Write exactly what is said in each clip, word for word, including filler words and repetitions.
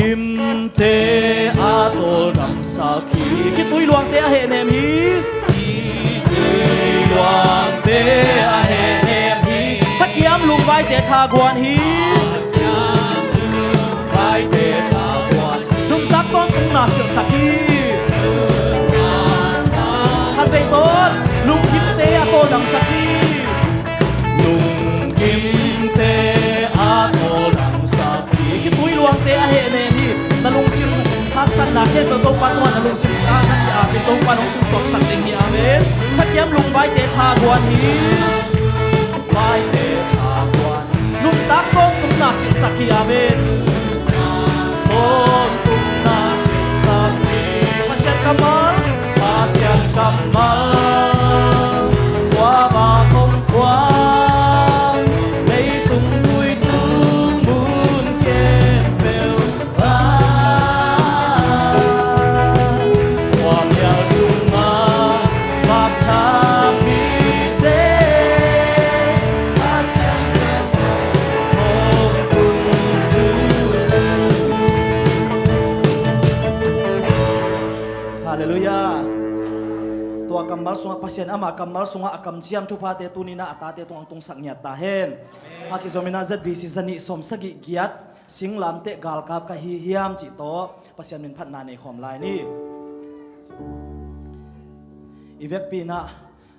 Kimte a tawldamsak hi. Khitui luangte a hehnem hi. Khitui luangte a hehnem hi. Thakiam lungvaite thaguan hi. Thakiam lungvaite thaguan hi. Nuntak tawntungna silhsak hi. Khatvei tawn lungkimte a tawldamsak hi. Lungkimte a tawldamsak hi. Khitui luangte a hehnem hi. Na lungsim haksatna khempeuh Topa tungah na lungsim ah na ki-ap in Topa nong pusuaksak ding hi. Amen. Thakiam lungvaite thaguan hi. Vaite thaguan hi. Nuntak tawntungna silhsak hi. Amen. Tawntungna silhsak hi. Pasian kammal. Pasian kammal. Kua bang hong kuang, leitung tuitung mun khempeuh ah. Kua mial sungah vak tha mite a siangtho hong tung thu. Halleluiah. Tua kammal sungah Pasian ama kammal sungah a kamciam thuphate tuni-in a tate tungah hong tungsak ngiat ta hen. A kizomin a Z V C za nih sawm sagih giat, singlamteh galkap ka hi hiam cih tawh Pasian min phatna nei khawm lai ni. I vekpi-in ah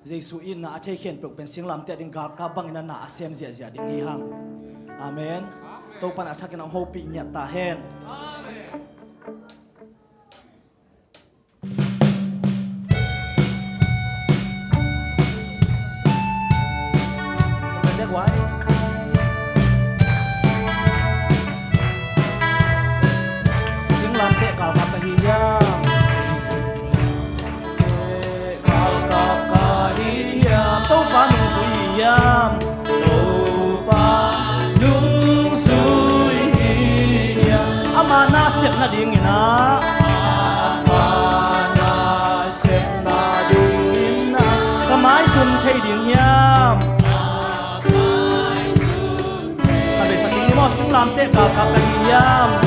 Jesu in na a thei khempeuh pen singlamteh ding galkap bangin a na a sem ziahziah ding hi hang. Amen. Topa'n a thakin hong hopih ngiat ta hen. Singlamteh galkap ka hi hiam? Galkap ka hi hiam? Topa nungzui hi hiam? Topa nungzui hi hiam? Ama na sep nadingin ah, ama na sep nadingin ah, ka maizum thei ding hiam? Khatvei sak ding ni maw, singlamteh galkap ka hi hiam?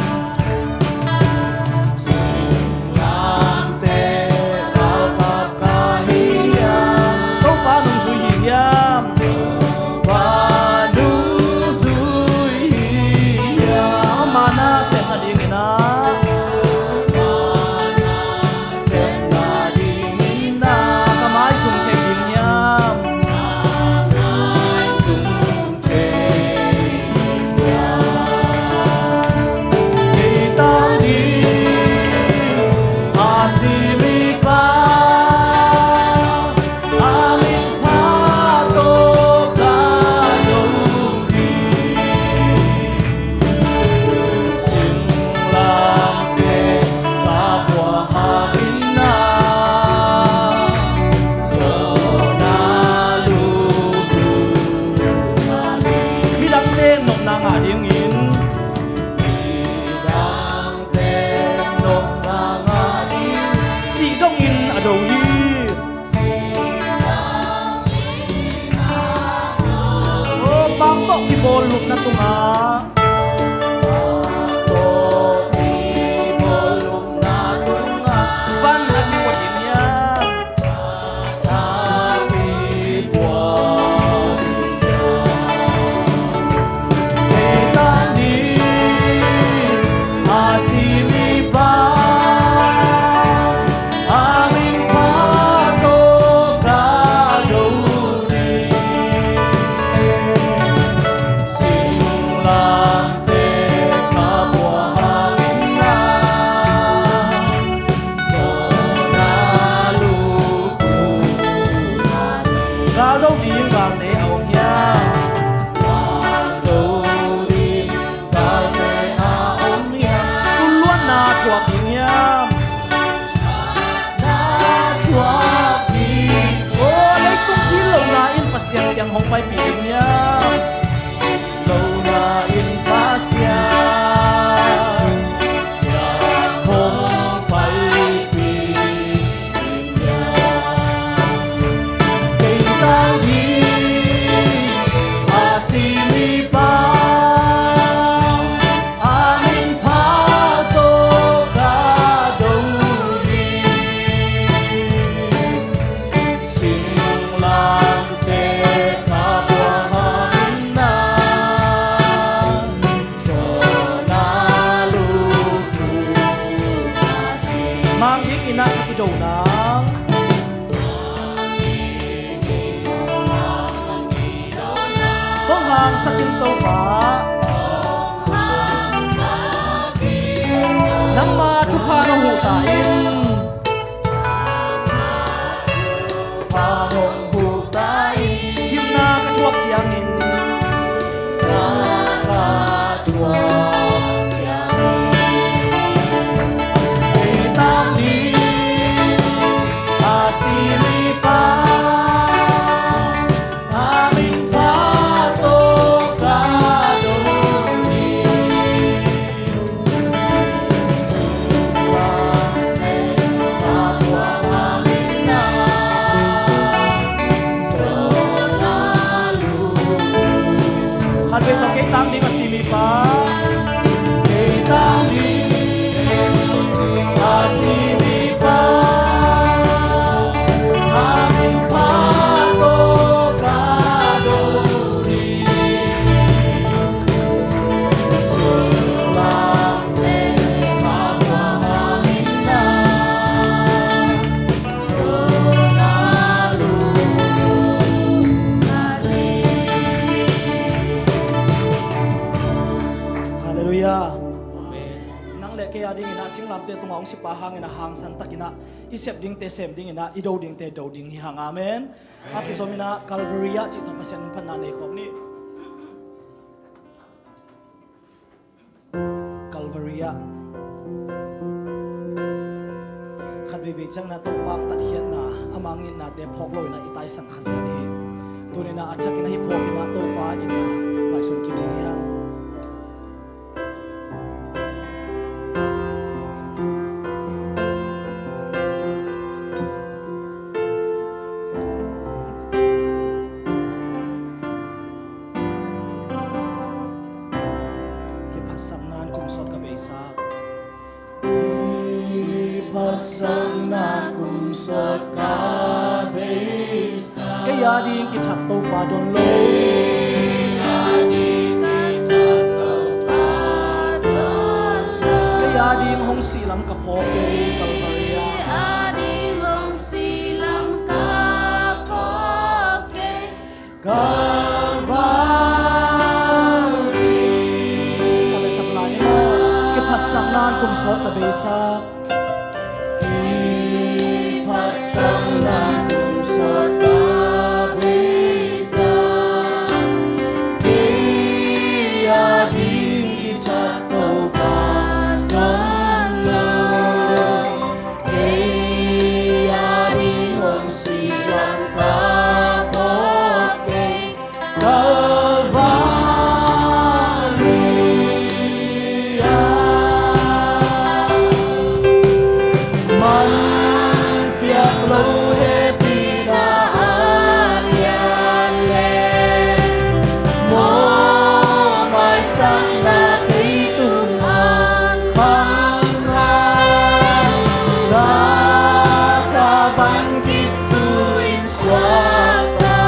Singlamteh galkap ka hi hiam? Topa nungzui hi hiam? Topa nungzui hi hiam? Ama na sep nadingin ah, ama na sep nadingin ah, ka maizum thei ding hiam? Ka maizum thei ding hiam? Kei tang ding a si mipa, a min pha tawh ka do ding. Singlamteh ka pua hangin ah, zawn a lut uh. Midangte nopna ngah dingin, midangte nopna ngah dingin, sih dongin a do hi. Aw, bang tawh kibawl lupna tungah, bang tawh kibawl lupna tungah van a kipuak ding hiam? Van a kipuak ding hiam? Kei tang ding a si mipa, a min pha tawh ka do ding. Singlamteh ka pua hangin ah, zawn a lut uh. Galdo ding galte a om hiam? Galdo ding galte a om hiam? Tulluanna thuak ding hiam? Na thuak ding. Aw, leitung phit lohna in Pasian kiang hong paipih ding hiam? Lohna in Pasian kiang hong paipih ding hiam? Kei tang ding a si mipa, a min pha Topa, nangma thupha nong huh ta in. Himna ka thuak ciangin, himna ka thuak ciangin, ei tang ding a si mipa, a min pha tawh ka do ding. Khatvei tawh kei tang ding a si mipa, kei tang ding a si mipa, a min pha tawh ka do ding. Halleluiah. Amen. Nang le kei a dingin ah singlamteh tungah hong sipa hangin ah hangsan takin ah i sep dingte sem dingin ah i do dingte do ding hi hang. Amen. A kizom in ah Calvary ah cih tawh Pasian hong phatna nei khawm ni. Calvary ah khat veivei ciangin ah Topa hong tatkhiatna, ama ngitnate phawk lo in ah i taisan kha zel hi. Tuni in ah a thakin ah hih phawk in ah Topa in ah ngaihsun kik ding hi hang. Kiphatsakna in kum sawt ka beisak. Kiphatsakna in kum sawt ka beisak. Kei a ding kithat Topa don lo. Kei a ding kithat Topa don lo. Kei a ding hong sih lam ka phawk kei Calvary ah. Kei a ding hong sih lam ka phawk kei Calvary ah. Kiphatsakna in kum sawt ka beisak. Kiphatsakna in kum sawt ka beisak. Kei a ding kithat Topa don lo. Kei a ding hong sih lam ka phawk kei Calvary ah. Man piak lo hehpihna a lian le, mawhmaisakna kei tungah khang a, na ka van gik tu-in suakta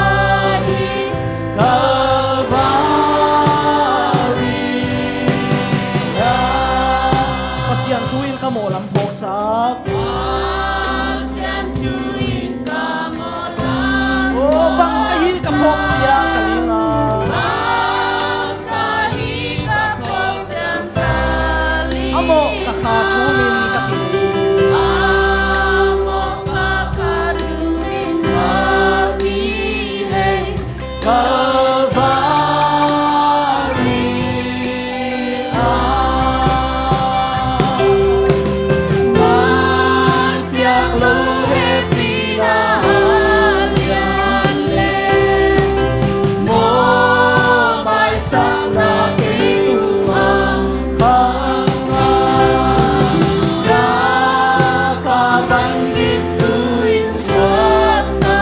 hi Calvary ah. Pasian thu in ka mawh lam phawksak. Pasian thu in ka mawh lam. Aw, bang ka hih ka phawk ciang ka ling a. Bang ka hih ka phawk ciang ka ling a. A mawh ka kha thu min ka kihei. A mawh ka kha thu min ka kihei. Calvary ah, man piak lo hehpihna a lian le, mawhmaisakna kei tungah khang a, na ka van gik tu-in suakta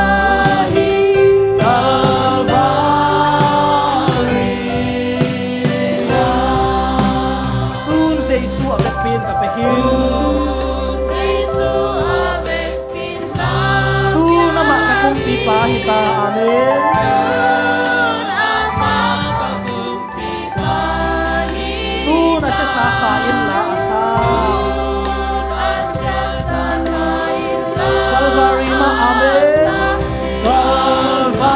hi Calvary ah. Tun Jesu a vekpi-in ka pia hi. Tun Jesu a vekpi-in ka pia hi. Tun amah ka kumpipa hi ta. Amen. Tun amah ka kumpipa hi ta. Tun a siasa Kha in la a sa. Tun a siasa Kha in la a sa. Calvary mah. Amen. Calvary.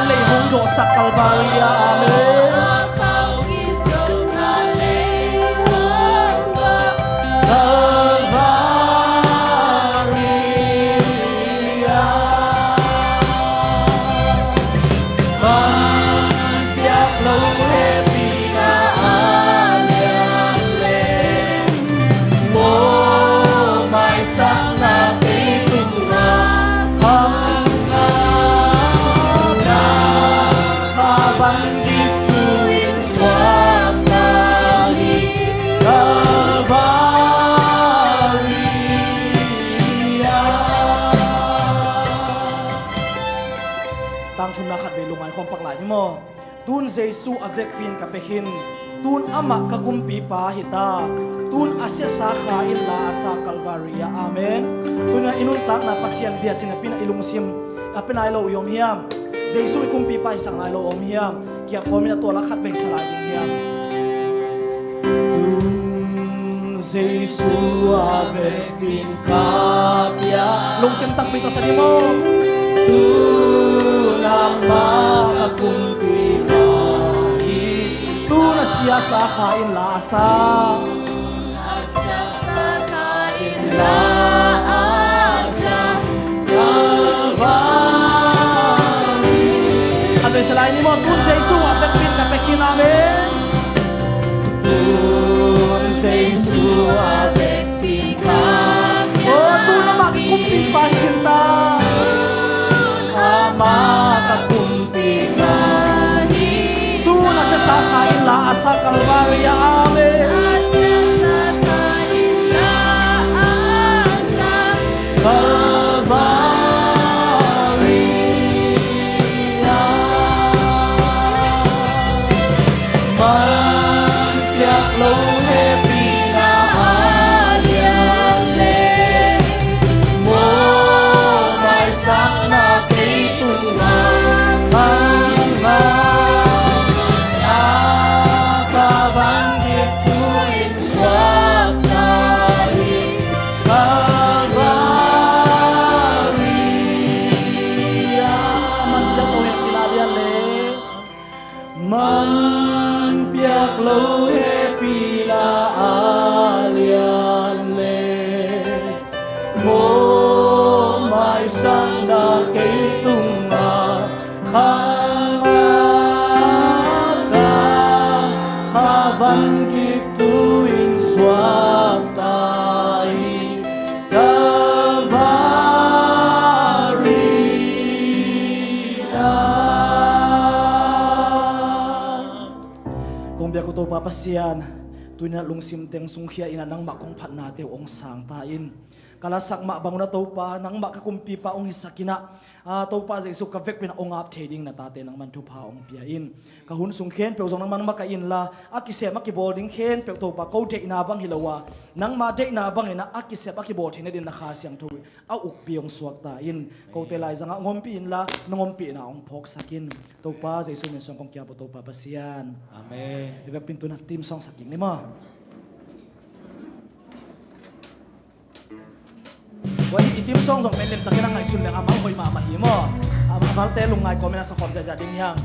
Lei hong dawhsak Kalvari ah. Amen. Kalvari ah. Manpiak lo hehpihna a lian leh, mawhmaisakna kei tungah khang ngakna kha van gik tu in suakta hi. Kalvari ah. Tangthumna khat vei lungngai khawm pak lai ni maw? Tun Jesu a vekpi in ka pia khin. Tun amah ka kumpipa hi ta. Tun a siasa kha in la a sa Kalvari ah. Amen. Tuna i nuntakna Pasian bia cih napi-in i lungsim a pia nai lo i om hiam? Jesu i kumpipa i sak nai lo om hiam? Kiap khawm in a tua la khat vei sa lai ding hiam? Tun Jesu a vekpi in ka pia. Lungsim takpi tawh sa ni maw? Tun amah ka kumpipa hi. Tun a siasa kha in la a sa. Tun a siasa kha in la a sa. Kalvari. Khat vei sa lai ni maw? Tun Jesu a vekpi in ka pia khin. Amen. Tun Jesu a vekpi in ka pia. Oh, tun amah ka kumpipa hi khin ta. Tun amah ka kumpipa hi. Tun a siasa kha in la a sa Kalvari ah. Amen. A siasa kha in la a sa Kalvari ah. Manpiak lo hehpihna a lian leh, mawhmaisakna kei tungah khang ngakna kha van gik tu in suakta hi. Kalvari ah. Manpiak lo hehpihna a lian leh, manpiak lo hehpihna a lian leh, mawhmaisakna kei tungah khang ngakna kha van gik tu in suakta hi. Kalvari ah. Kong biak uh Topa Pasian, tuni-in ah lungsim teng sungkhia in ah nangmah kong phatnate uh hong sang ta in. Ka lasak mah bang un ah Topa, nangmah ka kumpipa hong hisak in ah, a, Topa Jesu ka vekpi in ah hong ap thei ding na tate nangman thupha hong pia in. Ka hun sung khempeuh zong nangman makaih inla, a kisem a kibawl ding khempeuh Topa, ko deihna bang hi lo a, nangma deihna bangin ah a kisep a kibawl theihna dingin na Kha Siangtho a ukpi hong suakta in. Kote laizangah hong ompih inla, nong ompihna hong phawksak in. Topa Jesu min suang kong ki-ap uh Topa Pasian. Amen. I vekpi in tu-in ah theme song sak kik ni maw? Tua hi, i theme song zong pen limtakin a ngaihsun leng amau hoih mahmah hi maw? A, a valte lungngai kawmin a sa khawm ziahziah ding hi hang.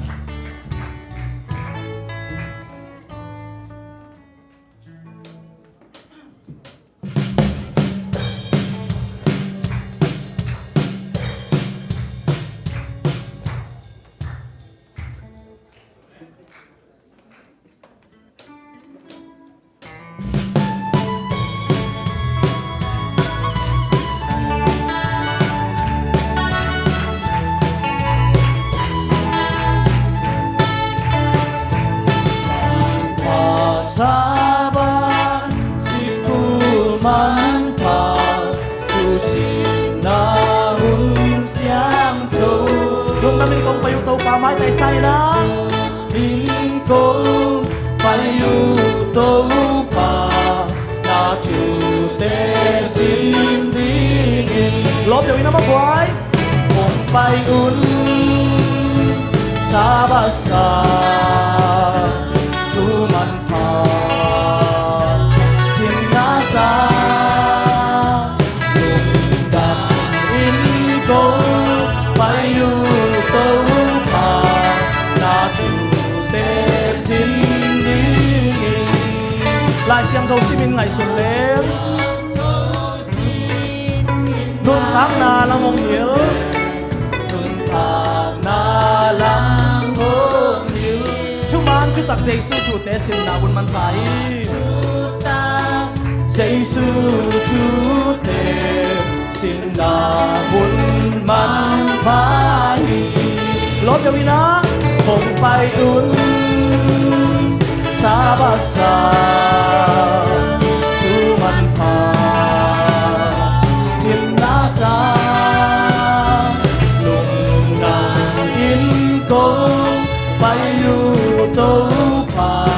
Sabbath, sikul manpha, thusimna hun siangtho. Lungdamin kong pai uh Topa, maitai sa in ah. Min kong pai uh Topa, na thute sim dingin. Lawm deuh in a maw guai. Kong pai un Sabbath sa, thu manpha, simna sa, lungdam in kong pai uh Topa. Lai Siangtho simin ngaihsun leng nuntakna lam hong hilh. Nuntakna lam hong hilh. Thuman thutak Jesu thute sinna hun manpha hi. Jesu thute sinna hun manpha hi. Lawm deuh in ah hong pai un. Sabbath sang thu manpha sinna sang lungdam in kong pai uh Topa,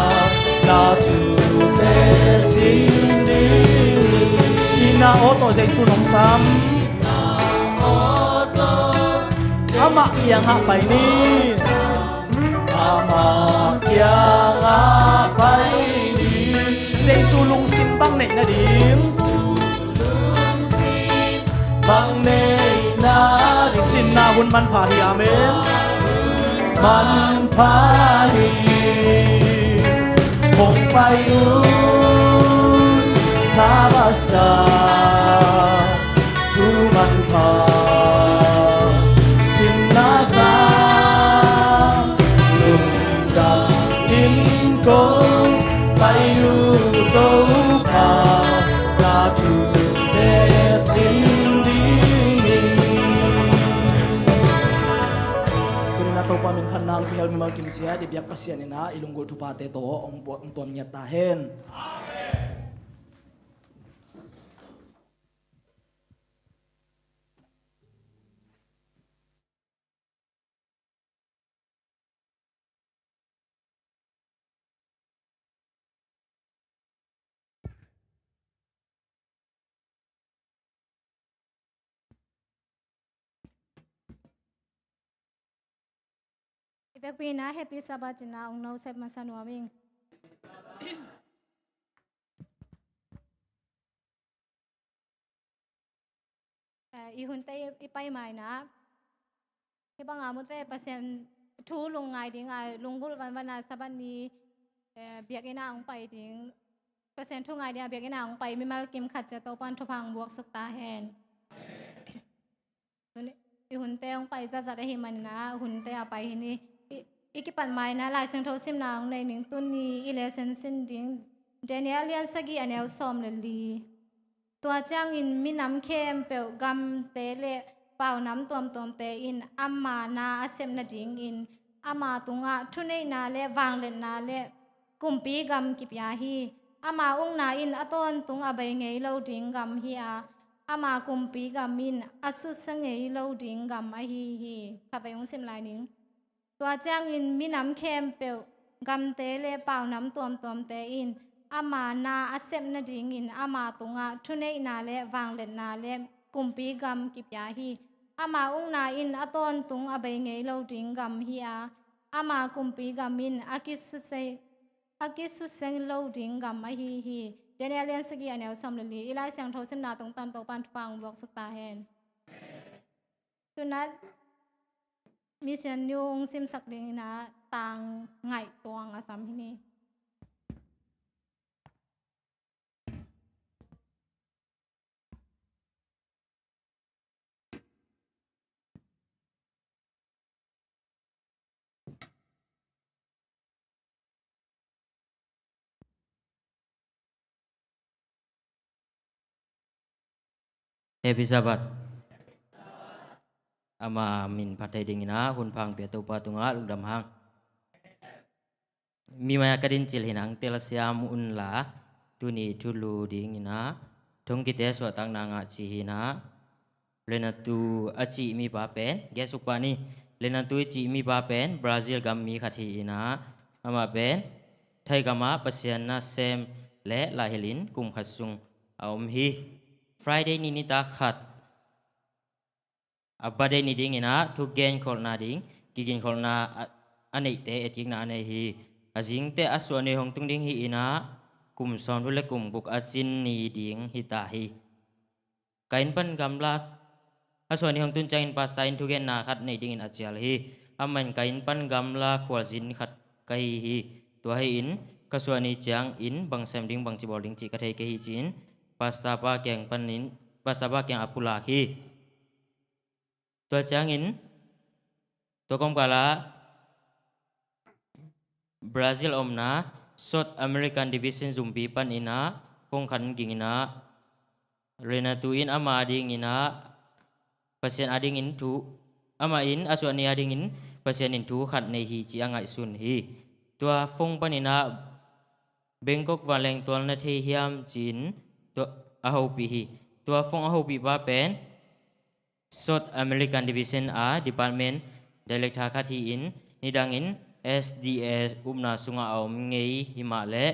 na thute sin ding. Inn ah aw tawh Jesu nong sam. Amah kiangah pai ni. Amah kiangah pai ni. Jesu lungsim bang neih nading. Bang neih nading. Sinna hun manpha hi. Amen. Manpha hi. Hong pai un. Sabbath sang thu manpha sinna sang lungdam in kong pai uh Topa, na thute sin ding. Tuni-in ah Topa min phatna hong kihel mimal kim ciat i biak Pasian in ah i lunggulh thuphate tawh hong tuam ngiat ta hen. I biakpi-in ah Happy Sabbath ci-in ah hong nawlsep masa nuam ing. Eh, i hunte i pai ma-in ah hih banga mute Pasian thu lungngai dinga lunggulh vanvan a Sabbath ni, eh, biakinn ah hong pai ding, Pasian thu ngai dinga biakinn ah hong pai mimal kim khat ciat Topa'n thupha hong buaksuk ta hen. Tuni i hunte hong pai zatzat ahih manin ah hunte a pai hi ni. I, i kipat ma-in ah Lai Siangtho simna hong nei ning. Tuni i lesson sin ding Daniel lian sagih a neu sawm le li. Tua ciangin minam khempeuh, gamte le paunam tuamtuamte in ama na a sep nadingin ama tungah thuneihna le vangliatna le kumpi gam kipia hi. Ama ukna in a tawntung a bei ngei lo ding gam hi a, ama kumpi gam in a susia ngei lo ding gam ahi hi. Khatvei hong sim lai ning. Tua ciangin minam khempeuh, gamte le paunam tuamtuamte in ama na a sep nadingin ama tungah thuneihna le vangliatna le kumpi gam kipia hi. Ama ukna in a tawntung a bei ngei lo ding gam hi a, ama kumpi gam in a kisusia, a kisusia lo ding gam ahi hi. Daniel lian sagih a neu sawm le li. I Lai Siangtho simna tungtawn Topa'n thupha hong buaksuk ta hen. Tuni-in ah Mission News hong simsak dingin ah Tang Ngaih Tuang a sam hi ni. Happy Sabbath. Ama min phat thei dingin ah hun pha hong pia Topa tungah lungdam hang. Mi mai-ah ka din cil hi-in ah hong telsiam un la, tuni thulu dingin ah thongkite suahtakna ngah cih hi-in ah, Renato a cih mipa pen, guest uk pa ni, Renato i cih mipa pen Brazil gam mi khat hi-in ah, amah pen Thai gamah Pasian nasem le laihilhin kum khat sung a om hi. Friday ni nitak khat a birthday ni dingin ah thugenkholhna ding kiginkholhna a, a neihte etkikna a nei hi. A zingteh a suahni hong tung ding hi-in ah kum sawmthum le kum guk a cin ni ding hi ta hi. Ka inn pan gamla, a suahni hong tun ciangin pastor in thugenna khat nei dingin a cial hi. Amah in ka inn pan gamla khualzin khat ka hi hi. Tua hi-in ka suah ni ciangin bang sem ding, bang ci bawl ding cih ka thei kei hi ci-in pastor pa kiang panin, pastor pa kiang a pulak hi. Tua ciangin tua kawmkal ah Brazil omna South American Division zumpi panin ah kong khan ging in ah Renato in ama adingin ah Pasian adingin thu, amah in a suah ni adingin Pasian in thu khat nei hi ci a ngaihsun hi. Tua phone panin ah Bangkok vanleng tual na thei hiam ci-in tua a hopih hi. Tua phone a hopih pa pen South American Division a department director khat hi-in, nidangin S D A upna sungah a om ngei himah leh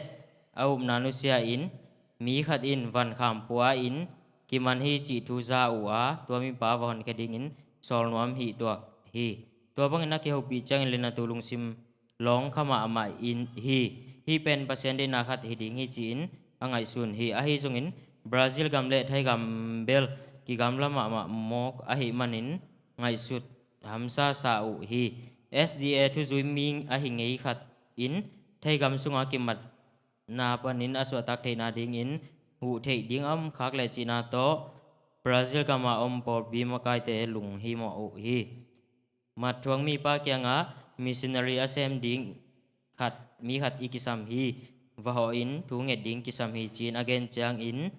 a upna nusia in mi khat in van kham pua in kiman hi cih thu za uh a, tua mipa va honkhia dingin sawl nuam hi tuak hi. Tua bangin a kihopih ciangin Renato lungsim lawng kha mahmah in hi. Hih pen Pasian deihna khat hi ding hi ci-in a ngaihsun hi. Ahi zongin Brazil gam le Thai gam bel kigamla mahmah mawk ahih manin ngaihsut hamsa sa uh hi. S D A thuzui mi ahi ngei khat in Thai gam sunga kimatna panin a suahtak theihna dingin huh theih ding a om khak leh cihna tawh Brazil gama om pawlpi makaite lunghimawh uh hi. Mat thuak mipa kiangah missionary a sem ding khat, mi khat i kisam hi. Va hawh in thu nget ding kisam hi ci-in a gen ciangin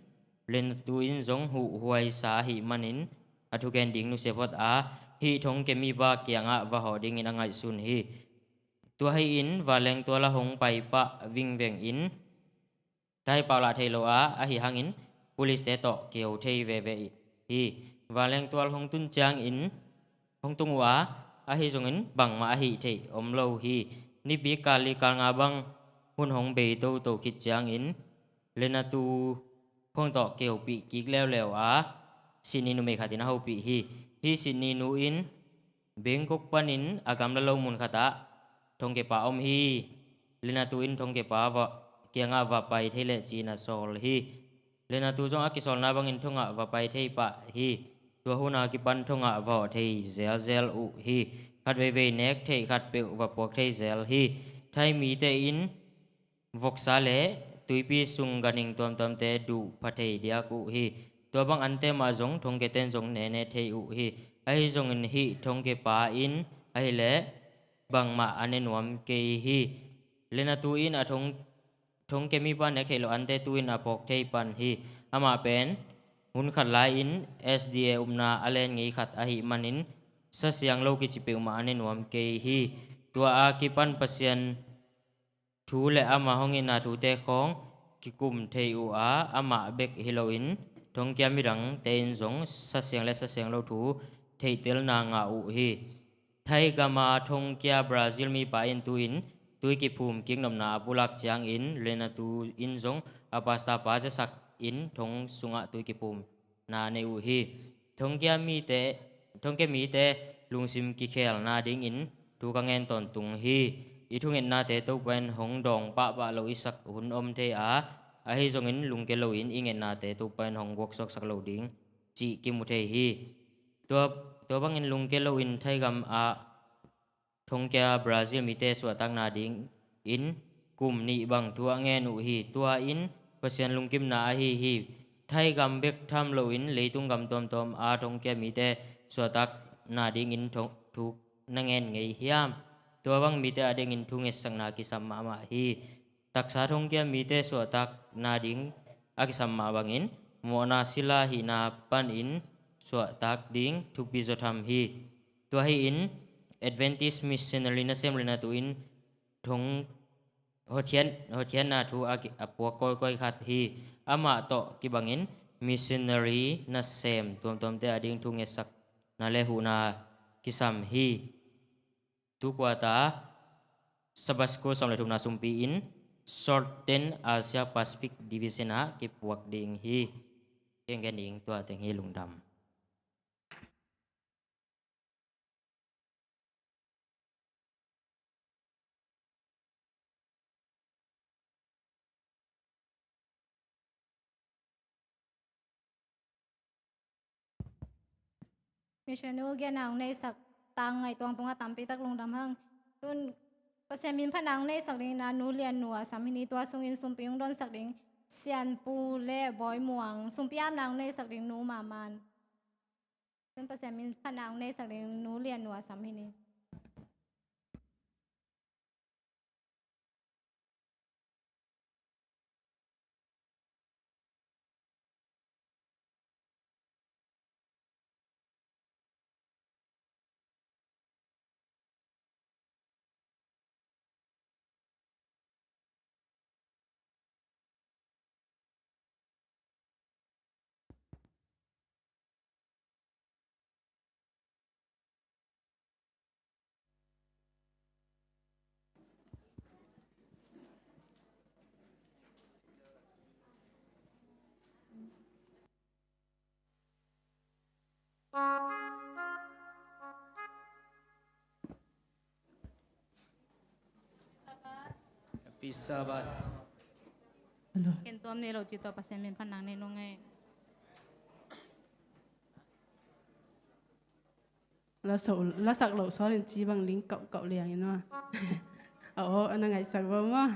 Renato in zong huhhuai sa ahih manin a thugen ding nusia phot a, hih thongkia mipa kiangah va hawh dingin a ngaihsun hi. Tua hi-in vanleng tual a hong pai pah vingveng in Thai pau lah thei lo a, ahi hangin police-te tawh kiho thei veve hi. Vanleng tual hong tun ciangin hong tung uh a, ahi zongin bangmah ahi thei om lo hi. Nipi kal li kal nga bang hun hong bei toto khit ciangin Renato phone tawh kihopih kik leuleu a, Sydney numei khat in a hopih hi. Hih Sydney nu in Bangkok panin a gamla lo mun khatah thongkiapa om hi. Renato in thongkiapa va, kiangah va pai thei leh ci-in a sawl hi. Renato zong a kisawlna bangin thongah va pai thei pah hi. Tua hun a kipan thongah va hawh thei zelzel uh hi. Khat veivei nek theih khat peuh va puak thei zel hi. Thai mite in voksa le tuipi sung ganhing tuamtuamte duh pha thei diak uh hi. Tua bang ante mah zong thongkiaten zong nehne thei uh hi. Ahi zongin hih thongkiapa in ahileh bangmah a ne nuam kei hi. Renato in a thong, thongkia mipa nek theih loh ante tu-in a phawk thei pan hi. Amah pen hun khat lai-in S D A upna a len ngei khat ahih manin sa siang lo kici peuhmah a ne nuam kei hi. Tua a kipan Pasian thu le ama hong itna thute khawng kikum thei uh a, amah bek hi loin thongkia midangte in zong sa siang le sa siang lo thu theihtelna ngah uh hi. Thai gama thongkia Brazil mipa in tu-in tui kiphum kiknopna a pulak ciangin Renato in zong a pastor pa zasak in thong sungah tui kiphum na nei uh hi. Thongkia mite, thongkia mite lungsim kikhelna dingin thu ka ngen tawntung hi. I thungetnate Topa in hong dawng pahpah lo i sak hun om thei a, ahi zongin lungke loin i ngetnate Topa in hong guaksuaksak lo ding cih kimu thei hi. Tua, tua bangin lungke loin Thai gam ah thongkia Brazil mite suahtakna dingin kum nih bang thu a ngen uh hi. Tua in Pasian lungkimna ahi hi. Thai gam bek tham loin leitung gam tuamtuam a thongkia mite suahtakna dingin thu, thu na ngen ngei hiam? Tua bang mite a dingin thu ngetsakna kisam mahmah hi. Taksa thongkia mite suahtakna ding a kisam mah bangin mawhna sila hihna panin suahtak ding thupi zaw tham hi. Tua hi-in Adventist missionary nasem Renato in thong hotkhiat, hotkhiatna thu a, a puak kawikawi khat hi. Amah tawh kibangin missionary nasem tuamtuamte a ding thu ngetsakna le huhna kisam hi. Tu kuata Sabbath School sawm le thumna sumpi in Southern Asia Pacific Division ah kipuak ding hi. Kengken ding tua teng hi. Lungdam. Mission u gen a hong neisak tang ngaihtuang tungah tampi tak lungdam hang. Tun Pasian min phatna hong neihsak dingin a nu Lian Nu a sam hi ni. Tua sungin sumpi hong donsak ding Sian Pu le Bawi Muang, sumpi apna hong neihsak ding Nu Ma Man. Tun Pasian min phatna hong neihsak ding Nu Lian Nu a sam hi ni. Happy Sabbath. Hello. Ken tuam nei lo ci tawh Pasian min phatna hong nei nung ei. Lasak, lasak loh sawlin ci bang ling kauhkauh liang in maw. A aw, a na ngaihsak va maw.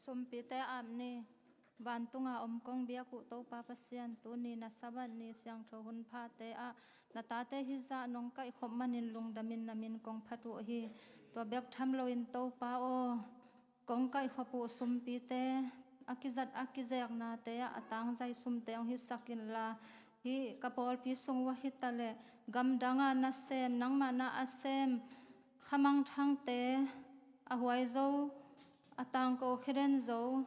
Sumpite ap ni. Vantunga om kong biak uh Topa Pasian, tuni na Sabbath ni siangtho hun phate ah na tate hizah nong kaihkhop manin lungdamin na min kong phat uh hi. Tua bek tham loin Topa aw, kong kaihkhop uh sumpite a kizat a kizeknate ah a tangzai sumte hong hisak inla, hih ka pawlpi sung uh ah hitaleh gamdanga nasem, nangmah na a sem khamangthangte, a huai zo, a tangko khia den zo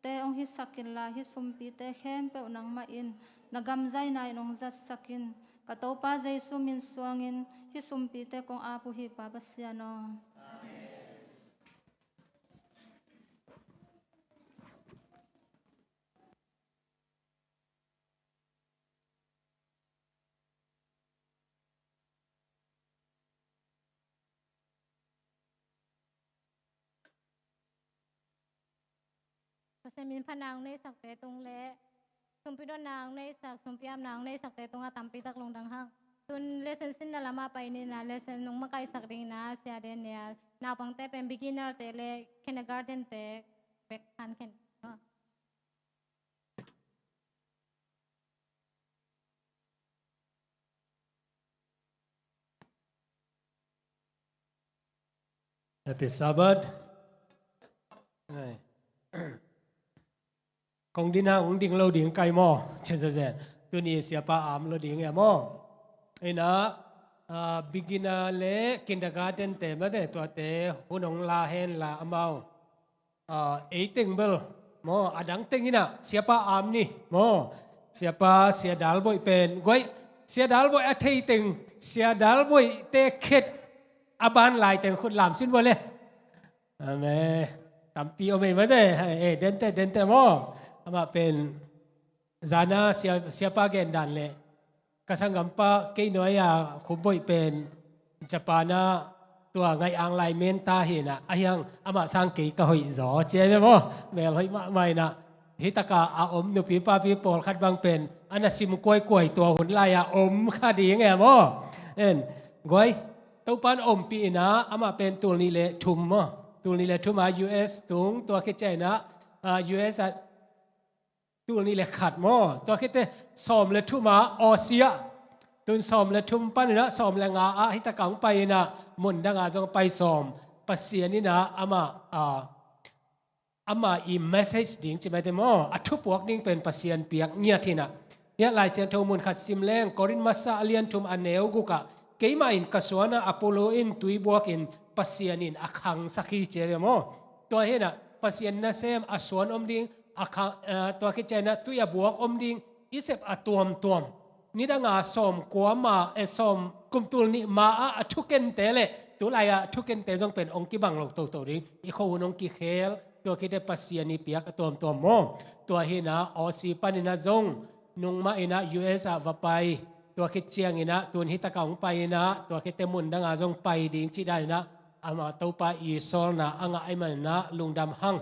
te hong hisak inla, hih sumpite khempeuh nangmah in na gamzaina in hong zatsak in. Ka Topa Jesu min suangin hih sumpite kong ap uh hi, Pa Pasian aw. Pasian min phatna hong neisakte tung le sumpi dotna hong neisak, sumpi apna hong neisakte tungah tampi tak lungdam hang. Tun lesson sinna lamah pai ni na, lesson nong makaisak ding na, Sia Daniel. Naupangte pen beginner te le kindergarten te bek khan khen. Happy Sabbath. Ai. Kong ding hang, hong ding lo ding kai maw? Che, che, che. Tuni siapa am lo ding e maw? Ina, ah, beginner le kindergarten te mate tuate hun hong la hen la amau. Ah, ei teng bel maw, a dang teng ina siapa am ni maw, siapa Sia Dal Boih pen guai, Sia Dal Boih a thei teng, Sia Dal Boih te khet a ban lai teng khut lam sin vua le. Amen. Tampi om ei mate, eh, dente, dente maw. Amah pen zana sia, siapa gen dan le ka sanggampa kei nuai-a Khum Boih pen Japan ah tua ngaih ang lai menta hi na, ahi hang amah sang kei ka hoih zaw ci a ve maw. Mel hoih mahmah ina, hih taka a om nupi papi pawlkhat bang pen a na sim kuaikuai tua hun lai-a om kha ding e maw. En, guai, Topan ompih ina, amah pen tul nih le thum maw, tul nih le thum a U S tung, tua khit ciang ina, ah, U S ah tul nih le khat maw, tua khit teh sawm le thum a Aussie ah, tun sawm le thum pan ina sawm le nga ah hih taka hong pai ina, mun danga zong pai sawm. Pasian ina amah, ah, amah i message ding ci maite maw, a thupuak ding pen Pasian piak ngiat hi na. Hiah Lai Siangtho mun khat sim leng, Korin masa a lian thum a neu guk ah, keimah in ka suan a, Apollo in tui buak in, Pasian in a khangsak hi ci a ve maw. Tua hi na, Pasian nasem a suan om ding, a khang, eh, tua khit ciang ina tui a buak om ding, i sep a tuamtuam. Nidanga sawm kua ma, eh, sawm kum tul nih ma ah a thukente le, tulai ah thukente zong pen hong kibang lo toto ding. I khuahun hong kikhel, tua khit teh Pasian i piak a tuamtuam maw. Tua hi na, Aussie pan ina zong, nungmah ina U S ah va pai. Tua khit ciang ina, tun hih taka hong pai ina, tua khit teh mun danga zong pai ding cih dan ina, amah Topa i sawlna a ngah ahih man ina lungdam hang.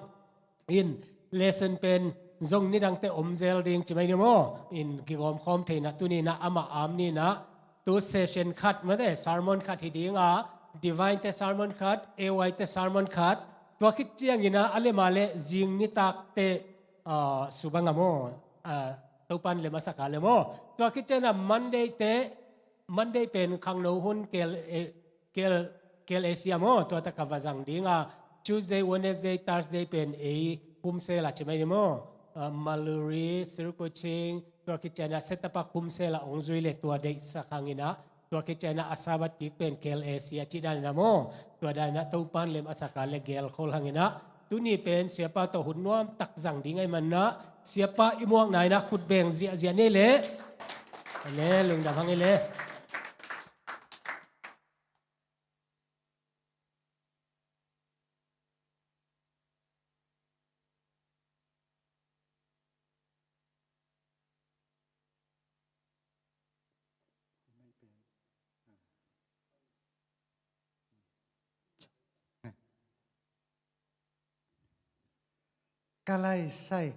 In, lesson pen zong nidangte om zel ding ci mai ni maw. In, kigawm khawm theihna tuni ina amah am ni ina, tu session khat mate, sermon khat hi ding a, Divine te sermon khat, A Y te sermon khat, tua khit ciang ina a lem a le zing nitak teh, ah, subang a maw, ah, Topan lem a sak a le maw. Tua khit ciang ina Monday teh, Monday pen khangno hun kel, eh, kel, kel Asia maw, tua taka va zang ding a, Tuesday, Wednesday, Thursday pen ei humsel a ci mai ni maw. Ah, Maluri, Sirkuching, tua khit ciang ina Setapa humsel a hong zui le tua deihsak hang ina, tua khit ciang ina a Sabbath kik pen kel Asia cih dan ina maw. Tua dan ina Topan lem a sak a le gel khol hang ina, tuni pen siapa tawh hun nuam tak zang ding ahih man ina, siapa i muakna ina khut beng ziahziah ni le. Amen, lungdam hang i le. Ka lai sai.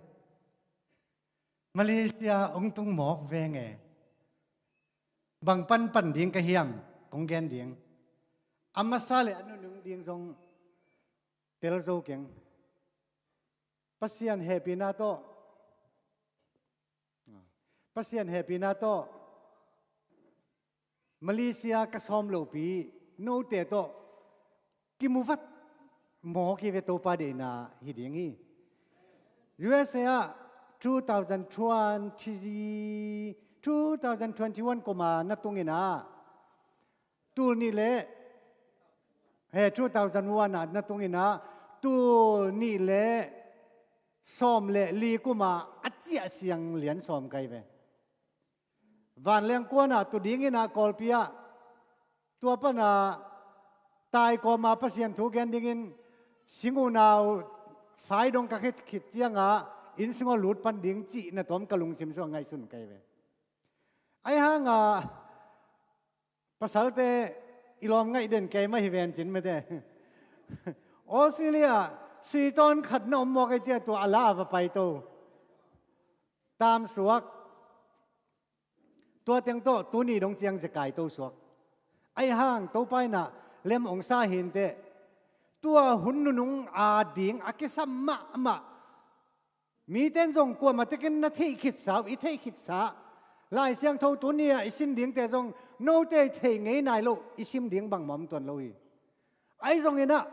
Malaysia hong tung mawk veng e. Bang panpan ding ka hiam, kong gen ding. A masa le a nunung ding zong tel zo keng. Pasian hehpihna tawh, Pasian hehpihna tawh Malaysia ka sawm lopi note tawh kimu vat mawk hi ve. Topa deihna hi ding hi. U S A ah two thousand twenty, two thousand twenty-one kuma na tungin ah tul nih le, he, two thousand one ah na tungin ah tul nih le sawm le li kuma a ciah siang lian sawm kai ve. Vanleng kuan ah tu dingin ah Kawlpi ah tua pan ah tai kawma Pasian thu gen dingin sing unau fai dong ka khit khit ciangah inn sungah lut pan ding cih na tawm ka lungsim sungah ngaihsun kai ve. Ahi hangah pasalte i lawm ngaih den kei mah hi ven cin mate. Australia sui tawn khat na om mawk ei cia tua a la a va paito. Tam suak. Tua teng tawh tuni dong ciang zekai to suak. Ahi hang Topa in ah lem ong sa hi inteh. Tua hun nunung a ding a kisam mahmah mite in zong kuamah tekin na theih khitsa uh, i theih khitsa. Lai Siangtho tuni ah i sin dingte zong note i theih ngei nai loh, i sim ding bangmah om tuan lo hi. Ahi zongin ah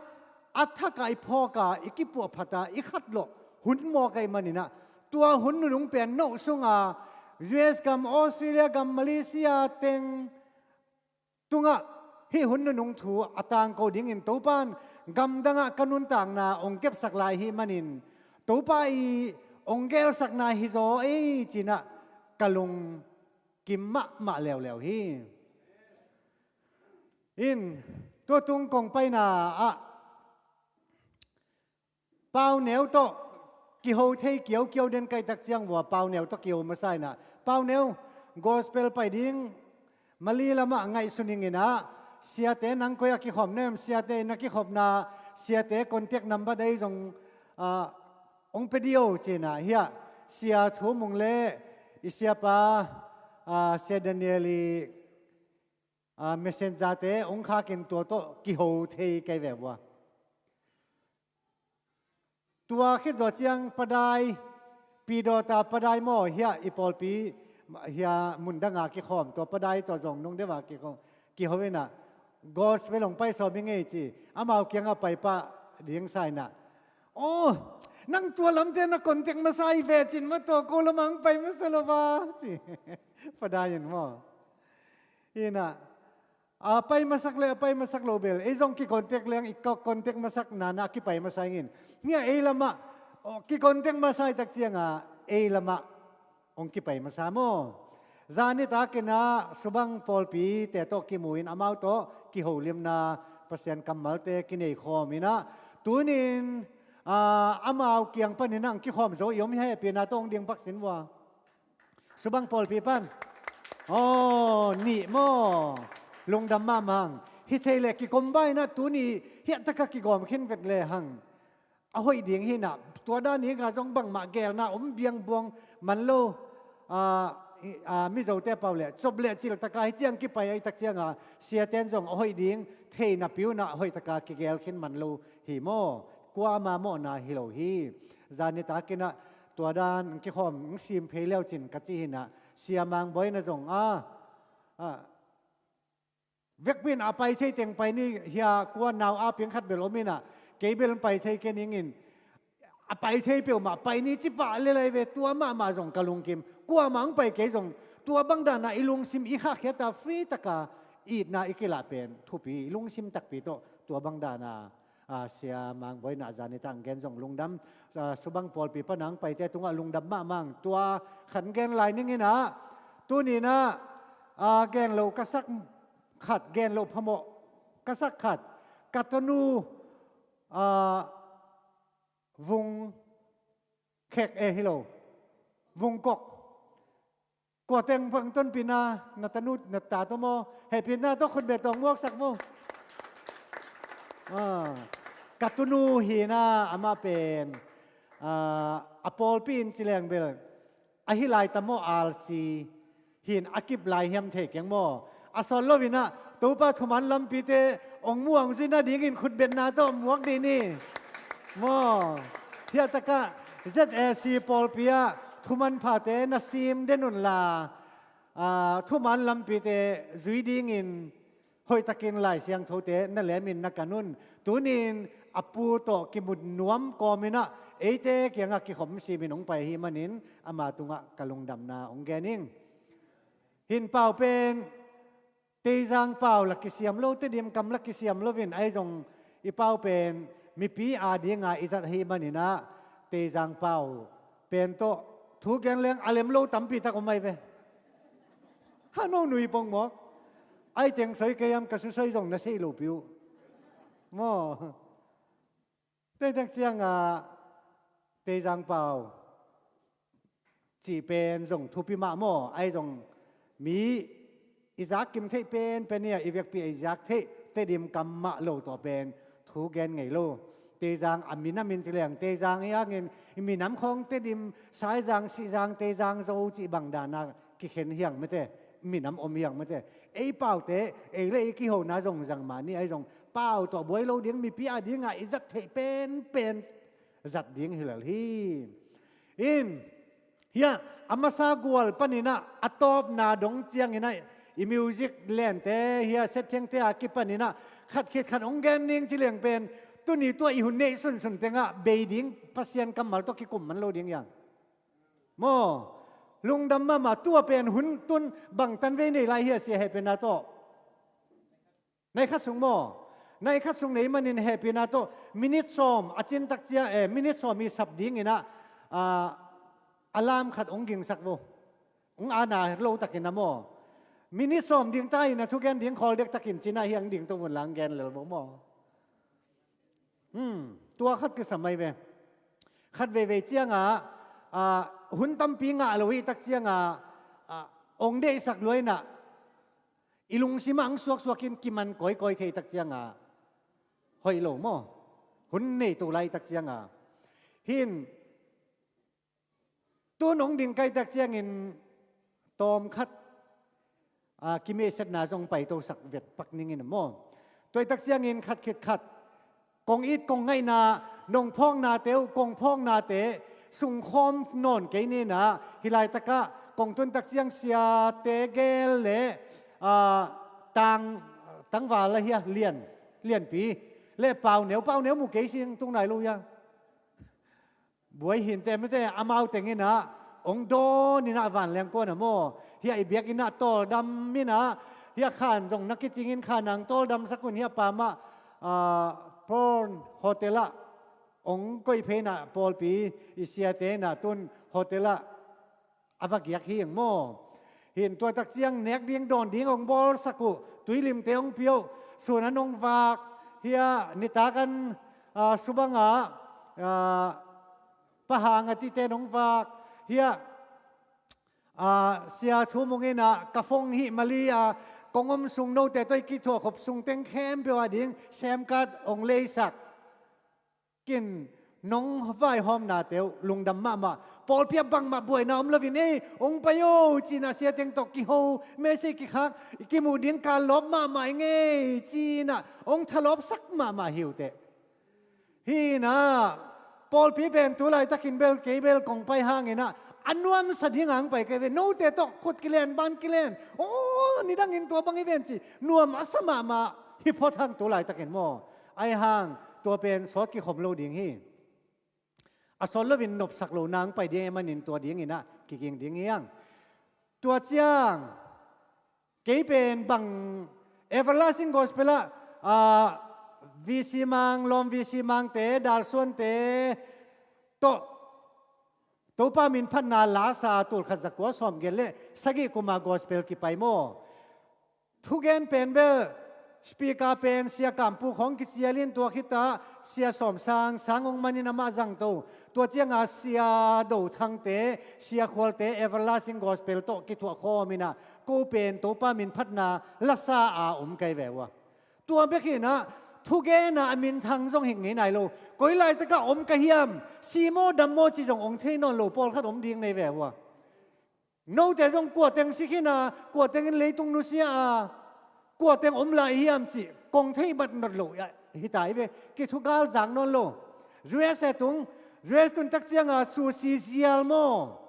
a thak ah i phawk a, i kipuahphat a, i khatlawh hun mawk ahih manin ah tua hun nunung pen noh sungah U S gam, Australia gam, Malaysia teng tungah hih hun nunung thu a tangko dingin Topa in gamdangah ka nuntakna ong kepsak lai hih manin Topa i ong gelsakna hi zaw ei ci-in ah ka lung kim mahmah leuleu hi. In, tua tung kong paina ah Pauneu tawh kiho thei kiaukiau den kaitak ciang vua Pauneu tawh kiho masa in ah, Pauneu, gospel pai ding Mali lamah ngaihsun ing in ah, siate nang koi a kikhawm nem, siate inn a kikhopna, siate contact number dei zong, ah, ong pe dih o ci-in ah, hiah Sia Thu Mung le i siapa, ah, Sia Daniel i, ah, messenger-te ong khakin tua tawh kiho thei kei ve vua. Tua khit zawh ciang Padai, Pidawta Padai maw, hiah i pawlpi, hiah mundanga kikhawm, tua Padai tua zong nung deuha kikhawm, kiho in ah, gospel ong pai sawm ing ei ci, amau kiangah pai pah ding sa in ah, aw, nang tua lamte na contact masa hi ve cin mah, tua ko lamah ong pai masa lo va ci. Padai in maw. In ah, a pai masak le a pai masak lo bel ei zong kicontact leng, i contact masakna na kipai masa ing in. Hiah ei lamah, aw, kicontact masa i tak ciangah ei lamah ong kipai masa maw. Zan nitak in ah Subang pawlpite tawh kimu in amau tawh kiholimna Pasian kammalte kinei khawm in ah, tunin, ah, amau kiang panin ah ong kikhawm zo i om hi, hehpihna tawh ong ding pak sin vua. Subang pawlpi pan. Aw, nih maw. Lungdam mahmah hang. Hi thei leh kikom ba in ah tuni hiah taka kigawm khin vet le hang. A hoih ding hi in ah, tua dan hi nga zong bangmah gelna om biangbuang man lo. Ah, i, ah, Mizote pau leh cop leh cil taka hi ciang kipai ahih tak cianga siate in zong a hoih ding theihna pi un ah hoih taka kigel khin man lo hi maw. Kuama mawhna hi lo hi. Zan nitak in ah tua dan kikhawm sim phei leu cin ka ci hi in ah, Sia Mang Bawi in ah zong a, ah, vekpi in a pai thei teng pai ni, hiah kua nau a piang khat bel om in ah, kei bel pai thei kei ning in, a pai thei peuhmah pai ni ci pah le lai ve, tua mahmah zong ka lungkim. Kuamah ong pai kei zong tua bang dana i lungsim i khahkhia ta, free taka itna i kilah pen thupi, i lungsim takpi tawh tua bang dana, ah, Sia Mang Bawi in ah zan nitak gen zong lungdam. Ah, Subang pawlpi pana ong paite tungah lungdam mahmah hang. Tua khat gen lai ning in ah, tuni in ah, ah, gen loh ka sak khat, gen loh phamawh ka sak khat, ka tanu, ah, Vung Khek e hi lo, Vung Kok. Kua teng bang tonpihna, na tanu, na ta tawh maw, hehpihna tawh khutbet tawh ong muaksak maw. Ah, ka tunu hi in ah, amah pen, ah, a pawlpi in ci leng bel, ahi lai ta maw, R C hi in, a kip lai hiam thei keng maw. A sawt lo in ah Topa thuman lampite ong muang zuih nadingin khutbetna tawh muak dih ni. Maw. Hiah takah Z A C pawlpi ah thuman phate na sim den unla, aa, thuman lampite zui dingin hoihtakin Lai Siangthote na lemin na kan un. Tunin a pu tawh kimu nuam kawmin ah eite kiangah kikhop simin hong pai ahih manin ama tungah ka lungdamna hong gen ing. Hih pau pen Teizang pau la kisiam lo, Tedim kam la kisiam loin, ahi zong i pau pen mipi adinga i zat ahih manin ah Teizang pau pen tawh thu gen leng a lem lo tampi tak om ahi ve. Hano nui pong maw? Ai teng soi kei hiam, ka su soi zong na sei lo piu maw? Teitak ciangah Teizang pau cih pen zong thupi mah maw? Ahi zong mi i zak kim theih penpen hi a, i vekpi a i zak theih Tedim kam mah lo tawh pen thu gen ngei lo. Teizang a min a min ci leng Teizang hi hangin i minam khawng Tedim, Saizang, Sihzang, Teizang, Zo cih bang dana kikhen hiang mete, minam om hiang mete. Ei paute ei le ei kihona zong zang mah ni, ahi zong pau tawh buai lo ding, mipi adinga i zat theih penpen zat ding hi lel hi. In, hiah a masa gual panin ah a tawpna dong ciangin ah i music lente hiah set thiangte a kipanin ah khat khit khat hong gen ning ci leng pen tuni tua i hun neih sunsun tengah bei ding Pasian kammal tawh kikum man lo ding hiang. Maw, lungdam mahmah. Tua pen hun tun bangtan vei nei lai hiah, sia hehpihna tawh? Nai khat sung maw? Nai khat sung nei manin hehpihna tawh minit sawm a cin tak ciang, eh, minit sawm i sap dingin ah, ah, alarm khat hong gingsak vo. Hong ana lo takin ah maw? Minit sawm ding ta in a thugen ding khawl dek takin cin ah hiang ding to vun lang gen lel vo maw? Hmm, tua khat kisam ahi ve. Khat veivei ciangah, ah, hun tampi ngah lo i tak ciangah, ah, hong deihsak luaina i lungsimah ang suaksuakin kiman kawikawi thei tak ciangah hoih lo maw? Hun nei to lai tak ciangah hin tun hong ding kai tak ciangin tawm khat, ah, kimehsetna zong paitosak vet pak ningin maw? Tuai tak ciangin khat khit khat kong it kong ngaihna, nong phawknate uh, kong phawknate sungkhawm nawn kei ninah hi laitakah kong tun tak ciang siate gel le, ah, tang, tangval a hia lian, lianpi le pauneu, pauneu mu kei sing tung nai lo hia. Buai hinte mite amau tenginah hong dawninah vanleng kuanah maw? Hiah i biakinnah tawldam inah hiah khan zong na kicingin khan ang tawldamsak un, hiah pamah, ah, Prawn Hotel ah hong koih pheinah pawlpi i siate inah tun hotel ah a va giak hi ang maw? Hin tuatak ciang nek ding dawn ding hong bawlsak uh, tuilimte hong pia uh, sun an hong vak, hiah nitak an, ah, subanga, ah, pahang a cite an hong vak, hiah, ah, sia thumung inah ka phone hih mali a kong om sung note tawh i kithuahkhop sung teng khempeuh a ding semkat hong leisak. Kin nong vaihawmnate uh lungdam mahmah. Pawlpi ah bangmah buaina om loin ei hong pai o cinah siateng tawh kiho, message kikhak, i kimuh ding kal lawp mahmah i ngei cinah hong thalawpsak mahmah hi uh teh. Hinah pawlpi pen tu laitakin bel kei bel kong pai hanginah a nuamsa ding ang pai kei ve. Note tawh khut kilen ban kilen, aw, nidangin tua bang i ven ci nuam a sa mahmah hi phot hang tu laitakin maw? Ai hang tua pen sawt kikhom lo ding hi. A sawt loin nopsak lo nang pai ding e manin tua dinginah kiging ding hiang. Tua ciang kei pen bang Everlasting Gospel ah, ah, V C Mang, lawm V C Mangte, Dalsuante tawh Topa min phatna lasa tulkhat zakua sawmgiat le sagih kuma gospel kipai maw? Thugen pen bel speaker pen Sia Kampu khawng kicialin tua khitah Sia Sawmsang sang hong manin amah zangto. Tua cianga Sia Do Thangte, Sia Khualte Everlasting Gospel tawh kithuah khawminah ko pen Topa min phatna lasa a om kai ve uh a. Tua bek hinah thugena a minthang zong hing ngei nai lo. Koi laitakah om ka hiam, si maw dam maw ci zong ong thei nawn lo pawlkhat om ding nei ve uh a. Note zong kuateng si khina, kuateng in leitung nusia a, kuateng om lai hiam cih kong thei bat not lo hita i ve. Kithugal zak nawn lo. U S A tung U S tun tak cianga sushi zial maw?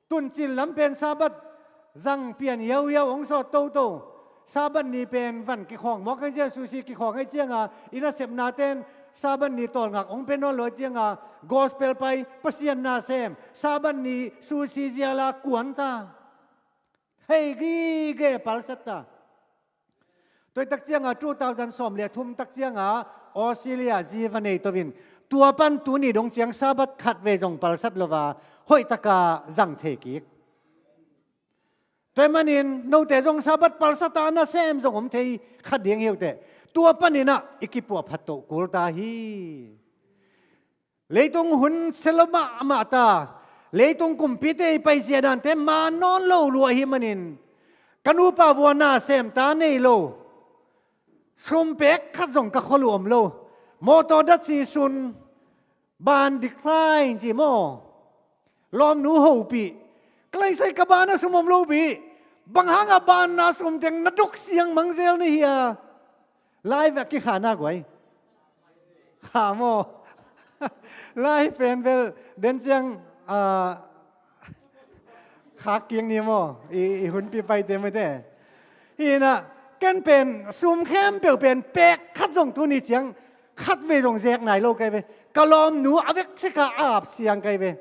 Tuncin lam pen Sabbath zang pian hiauhiau hong sawt toto. Sabbath ni pen van kikhawng mawk ahi cianga, sushi kikhawng ahi cianga, i nasepnaten Sabbath ni tawlngak hong pia nawn lo ahi cianga, gospel pai, Pasian na sem, Sabbath ni sushi ziala kuan ta. Hei gige palsat ta. Tua tak cianga two thousand sawm le thum tak cianga Australia zi va nei to in, tua pan tuni dong ciang Sabbath khat vei zong palsat lo a, hoih taka zang thei kik. Tua manin note zong Sabbath palsat a nasem zong om thei khat ding hi uh teh. Tua panin ah i kipuah phat toh kul ta hi. Leitung hun sia lo mahmah ta, leitung kumpite i paizia dante man nawn lo lua ahi manin, ka nupa vua na sem ta nei lo, sum pek khat zong ka khol uh om lo, mawtaw datsi sun, ban decline ci maw, lawmnu hopih, ka laisai ka bana sum om lo pih, bang hanga bana sum teng na dok siang mangzel na hia? Live a kikhahna guai. Kha maw? Live pen bel den ciang, ah, khak kiang ni maw? I, i hunpi paite maite. Hi na, ken pen sum khempeuh pen pek khat zong tuni ciang khat vei zong zek nai lo kai ve. Ka lawmnu a vek seka ap siang kai ve.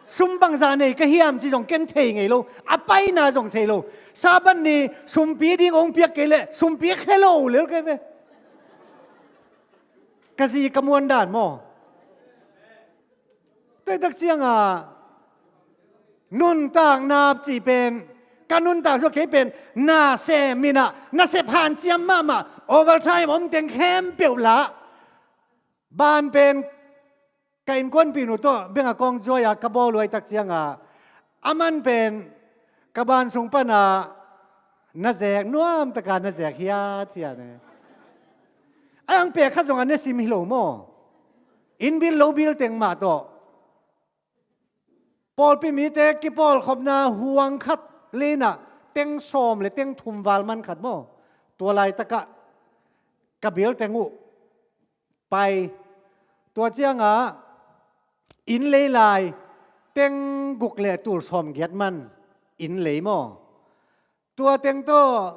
Sum bangzah nei ka hiam ci zong ken thei ngei lo, a paina zong thei lo. Sabbath ni sumpi ding hong piak kei leh sumpi khe lo lel kei ve. Ka zi ka muan dan maw? Tuaitak cianga nuntak nap cih pen, ka nuntak suak kei pen, na sem in ah, nasep hanciam mahmah, overtime om teng khempeuh lah. Ban pen ka innkuanpih nu tawh benga kawng zuai-a ka bawl luaitak cianga, aman pen ka ban sung pana na zek nuamtaka na zek hiathiat ne. A ang pek khat zong a ne sim hi lo maw? Inn bil lo bil teng mah tawh. Pawlpi mite kipawlkhopna huang khat leinah teng sawm le teng thum val man khat maw? Tua laitakah ka bil teng uh pai. Tua ciangah inn lei lai teng guk le tul sawm giat man inn lei maw? Tua teng tawh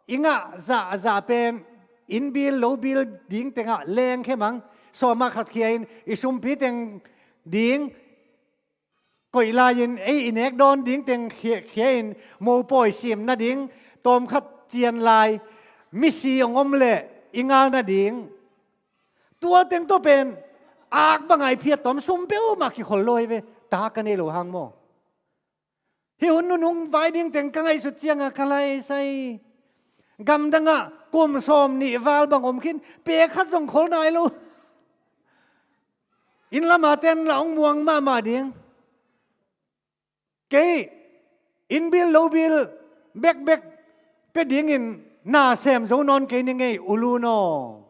i ngah zahzah pen inn bil lo bil ding tengah lengkhe mang, sawmah khat khia in i sumpi teng ding koih lai-in ei i nek dawn ding teng khia, khia in mopawi sim nading tawmkhat cian lai, misi hong om leh i ngal nading. Tua teng tawh pen ak banga i phiat tawm sum peuhmah kikhol lo hi ve, ta ka nei lo hang maw? Hih hun nunung vai ding teng ka ngaihsut cianga ka laisai, gamdangah kum sawm nih val bang om khin, pek khat zong khol nai lo. Inn lama ten la hong muang mahmah ding. Kei inn bil lo bil bekbek pia dingin na sem zo nawn kei ni ngei, ulu naw.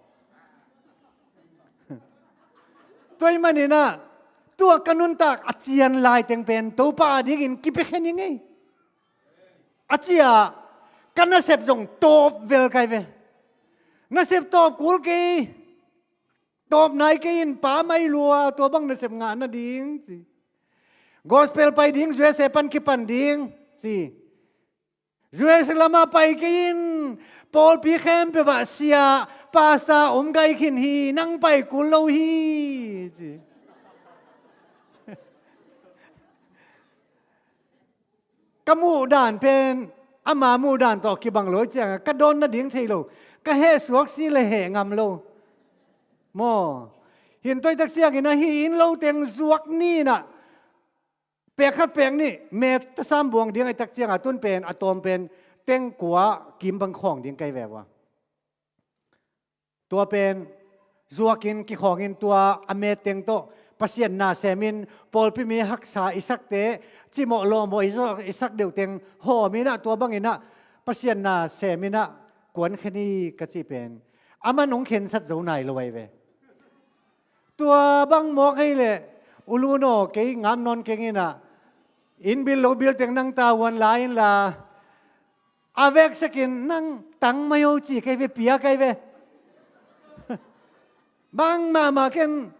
Tua ahih maninah tua ka nuntak a cian lai teng pen Topa a dingin kipia khe ni ngei. A cia ka nasep zong tawp vel kai ve. Nasep tawp kul kei. Tawp nai kei in, Pa mai lua, tua bang nasep ngah nading ci. Gospel pai ding, U S A pan kipan ding ci. U S A lamah pai kei in, pawlpi khempeuh ah sia, pasta om gai khin hi, nang pai kul lo hi ci. Ka muh dan pen ama muh dan tawh kibang lo cianga ka dawn nading thei lo, ka heh suak si le heh ngam lo. Maw, hin tuaitak ciangin ahi in lo teng zuak ni inah, pek khat pek nih met tasam buang ding ahi tak cianga tun pen a tawm pen teng kua kim bang khawng ding kai ve ua. Tua pen zuakin kikhawngin tua a met teng tawh Pasian na semin pawlpi mi haksa i sakte, cimawh lawhmawh i zawh i sak deuh teng hawminah tua banginah Pasian na seminah kuan khen hi ka cih pen aman hong khensat zo nai lo ahi ve. Tua bang mawk hei leh ulu naw kei ngam nawn kenginah inn bil lo bil teng nang ta huan la inla a veksekin nang tang mai o ci kei ve, pia kei ve. Bangmah mah ken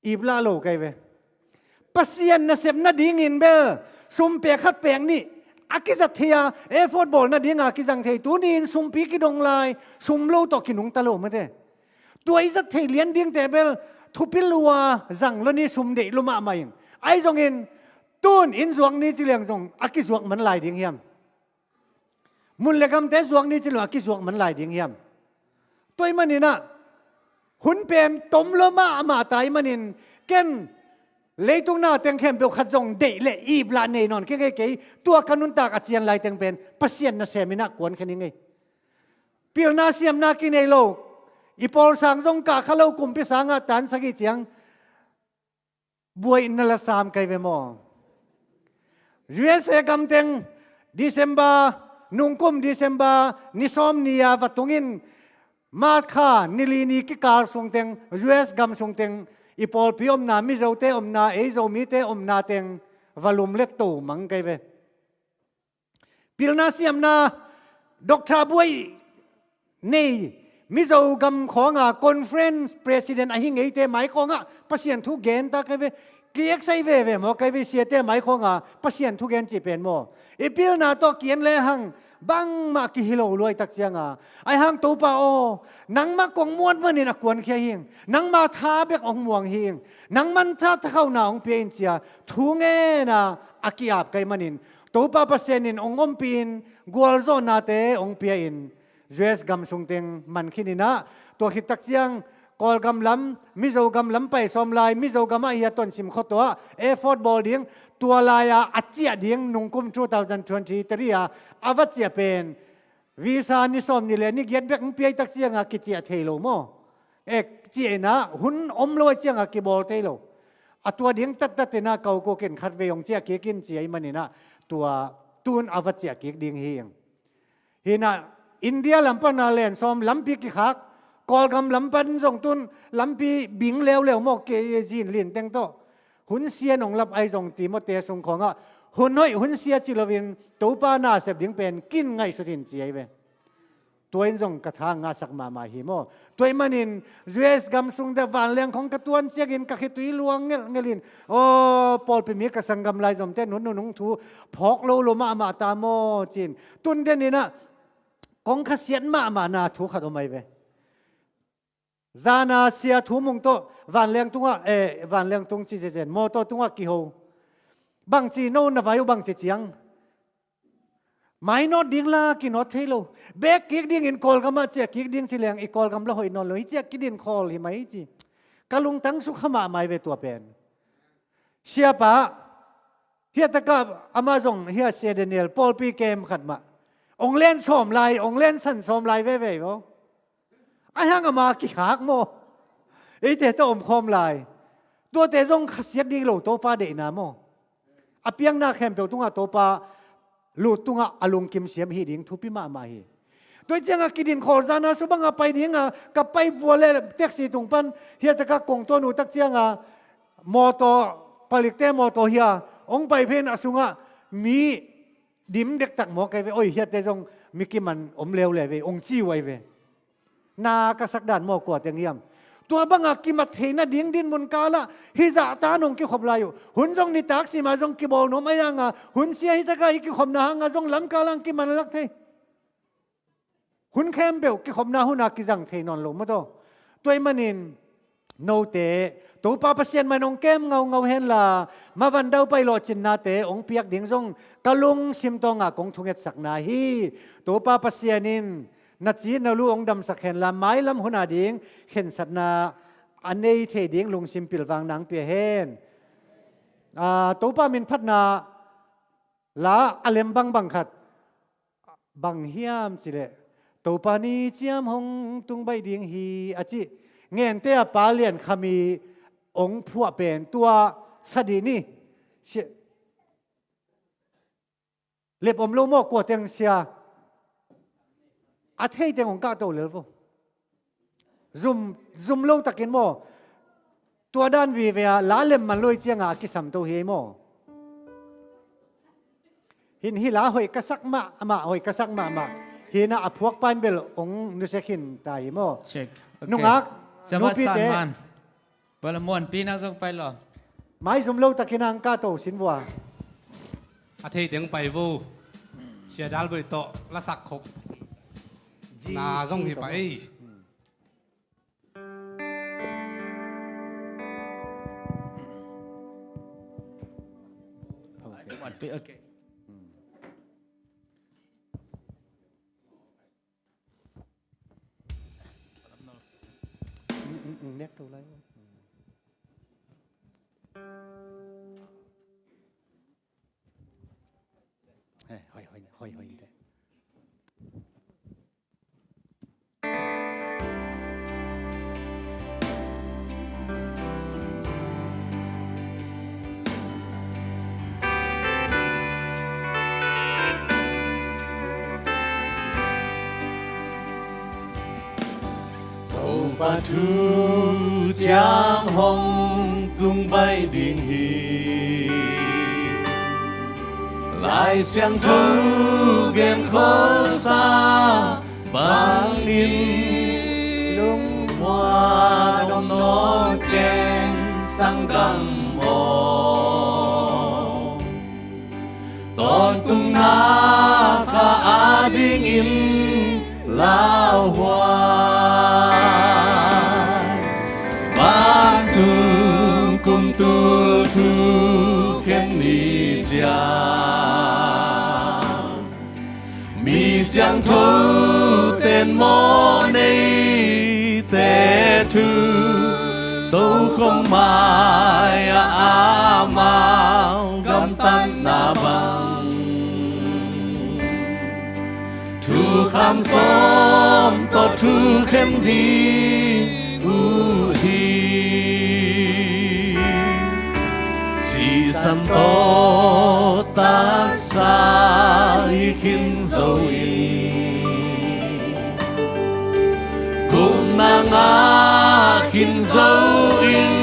iplah lo kei ve. Pasian nasep nadingin bel sum pek khat pek nih a kizat thei a, effort bawl nadinga kizang thei. Tuni-in sumpi kidong lai, sum lo tawh kinungta lo mate. Tua i zat thei lian dingte bel thupi lua, zang lo ni, sum deih lo mahmah ing. Ahi zongin tun inn zuak ni ci leng zong a kizuak man lai ding hiam? Mun le gamte zuak ni ci leng a kizuak man lai ding hiam? Tua ahih maninah hun pen tom lo mahmah ta ahih manin ken leitung na teng khempeuh khat zong deih le iplah nei nawn kei ngei kei. Tua ka nuntak a cian lai teng pen Pasian naseminah kuan khen i ngei. Pilna siamna kinei lo, i pawlsang zong kah kha lo, kumpi sangah tan sagih ciang buaina la sam kei ve maw? U S A gam teng December, nungkum December ni sawm ni-a va tungin March kha ni li ni kikal sung teng U S gam sung teng i pawlpi omna, Mizote omna, ei Zomite omna teng va lumlet to mang kei ve. Pilna siamna, doctor buai nei, Mizo gam khawnga conference president ahi ngeite mai khawngah Pasian thu gen ta kei ve. Ki excite veve maw kei ve, siate mai khawnga Pasian thu gen cih pen maw? I pilna tawh ki-en lehang bangmah kihi lo luaitak cianga, ahi hang Topa aw, nangmah kong muan manin a kuankhia hi ing, nangma tha bek hong muang hi ing, nangman tha thakhauhna hong pia in cia thu ngena a ki-ap kei manin Topa Pasian in hong ompih in gualzawhnate hong pia in U S gam sung teng man khin inah, tua khit tak ciang Kawlgam lam, Mizo gam lam pai sawm lai, Mizo gamah hi a Tonsim khuatua effort bawl ding, tua lai-a a ciah ding nungkum two thousand twenty-three a a va ciah pen visa ni sawm ni le ni giat bek hong piaitak cianga kiciah thei lo maw? E, ciah inah hun om lo a cianga kibawl thei lo. A tua ding tattat inah kaukukin khatvei hong ciah kik in ci ahih maninah tua tun a va ciah kik ding hi ing. Hinah India lam pana len sawm lampi kikhak, Kawlgam lam pan zong tun lampi bing leuleu maw, kei zin lin teng tawh. Hun sia nong lap ahi zong Timote sung khawngah hun hoih hun sia ci loin Topa nasep ding pen kin ngaihsut in ci ahi ve. Tua in zong ka tha ngahsak mahmah hi maw? Tua ahih manin U S gam sung deuh vanleng khong ka tuan ciangin ka khitui luang ngelhngelh in, aw, pawlpi mi ka sanggam laizomte nunun hong thu phawk lo lo mahmah ta maw cin. Tun den inah kong khasiat mahmahna thu khat om ahi ve. Zana sia Thu Mung tawh vanleng tungah, eh, vanleng tung ci zezen, mawtaw tungah kiho. Bangci no na vai uh bangci ciang? Mainawt ding la kinawt thei lo. Bek kik dingin Kawlgamah ciah kik ding ci leng i Kawlgam la hoih nawn lo. Hi ciah kidin khawl hi mai ci. Ka lungtang sukha mahmah hi ve tua pen. Siapa, hiatakah amah zong hia Sia Daniel pawlpi kem khat mah ong len sawm lai, ong len san sawm lai veve aw. Ahi hang ama kikhak maw? Eite tawh omkhawm lai. Tuate zong khasiat ding lo Topa deihna maw? A piangna khempeuh tungah Topa lut tungah a lungkim siam hi ding thupi mahmah hi. Tua ciangah kidin khawl zana subanga pai dinga ka pai vua le taxi tung pan hiatakah kongtuan uh tak cianga mawtaw, palikte mawtaw hia hong pai phen a sungah mi dim dektak maw kei ve. Oi, hiate zong mi kiman om leuleu ve hong ci uh ahi ve. Na ka sak dan maw kua teng hiam? Tua banga kimat theihna ding dinmun kalah hizah ta nong kikhop lai uh. Hun zong nitak sima zong kibawl nuam a hianga hun sia hitakah i kikhopna hanga zong lamkalang kiman lak thei. Hun khempeuh kikhopna huna kizang thei nawn lo maw taw? Tua ahih manin note Topa Pasian man hong kem ngaungau henla, mavan daupai lawhcinnate hong piak ding zong ka lungsim tawngah kong thungetsakna hi. Topa Pasian in na ci na lu hong damsak henla, mailam huna ding khensatna a nei thei ding lungsim pilvang nang pia hen. Ah, Topa min phatna la a lem bangbang khat bang hiam cileh, Topa ni ciam hong tung baih ding hi a cih Ngente a pa Lian Khami hong phuah pen tua sadih ni. Lep om lo maw kua teng sia? A thei teng hong kahto lel vo. Zum, zum lo takin maw? Tua dan vive a la lem man lo i cianga a kisamto hi ei maw? Hin hi la hoih ka sak mahmah, hoih ka sak mahmah. Hinah a phuak pain bel hong nusia khin ta hi maw? Check. Okay. Nungak, Saba Nupite. San man. Bala muanpi nak zong pai lo. Maizum lo takin ang ka to sin vua. A thei teng pai vo. Sia Dal Boi tawh lasak khop. G na zong key hi to pai. Hmm. Okay. Nek to lai. Hei, hoi, hoi, hoi, hoi, te. Topa thu ciang hong tung bai ding hi. Lai Siangtho gen khosa bangin lungmuan om nawn ken sanggam aw. Tawntung na kha adingin lauhuai. Vantung kum tul thukhen ni ciang mi siangtho ten mawh neite thu tokhom mai-ah amau gamtatna bang thukham sawm tawh thukhen ding uh hi. Sisan tawh taksa hi khin zo in, gupna ngah khin zo in,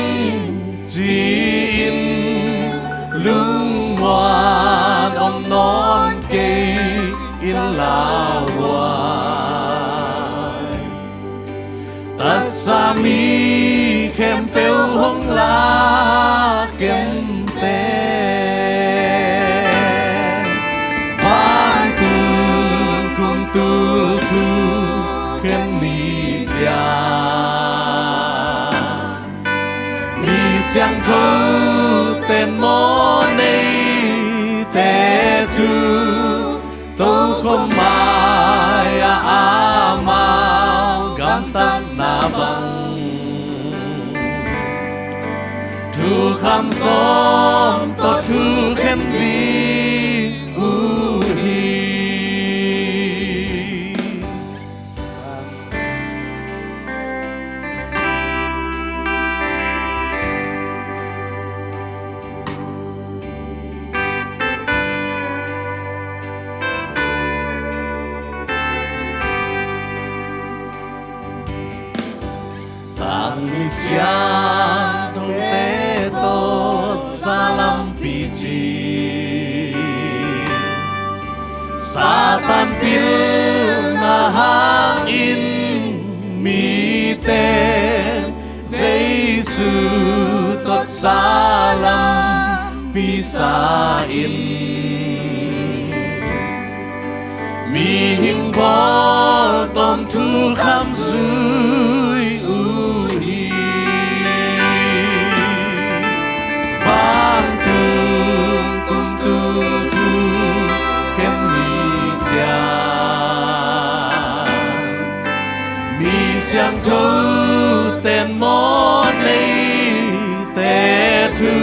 ci-in lungmuan om nawn kei in lauhuai. Taksa mi khempeuh hong lak kei in teh, vantung kum tul thukhen ni ciang mi siangtho ten mawh neite thu tokhom mai-ah amau gamtatna bang thukham sawm tawh thukhen ding uh hi. Tangni siangthote tawh sa lampi ci, Satan pilna hangin mite Jesu tawh sa lampi sa in, mihing bawl tawm thukham zui uh hi. Vantung kum tul thukhen ni ciang mi siangtho ten mawh neite thu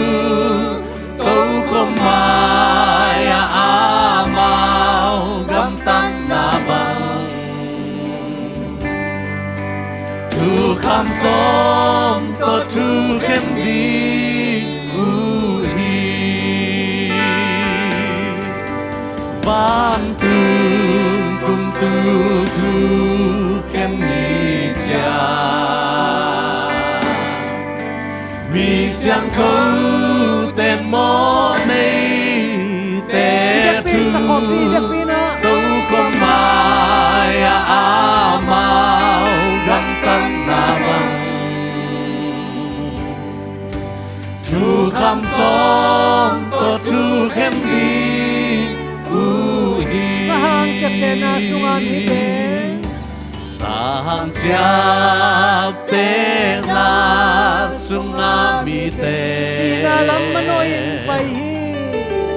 tokhom mai-ah amau gamtatna bang thukham sawm tawh thukhen ding uh hi. Vantung kum tul thukhen ni ciang mi siangtho ten mawh neite thu tokhom mai-ah amau gamtatna bang A hang ciaptehna sungah mite sihna lam manawh in pai hi.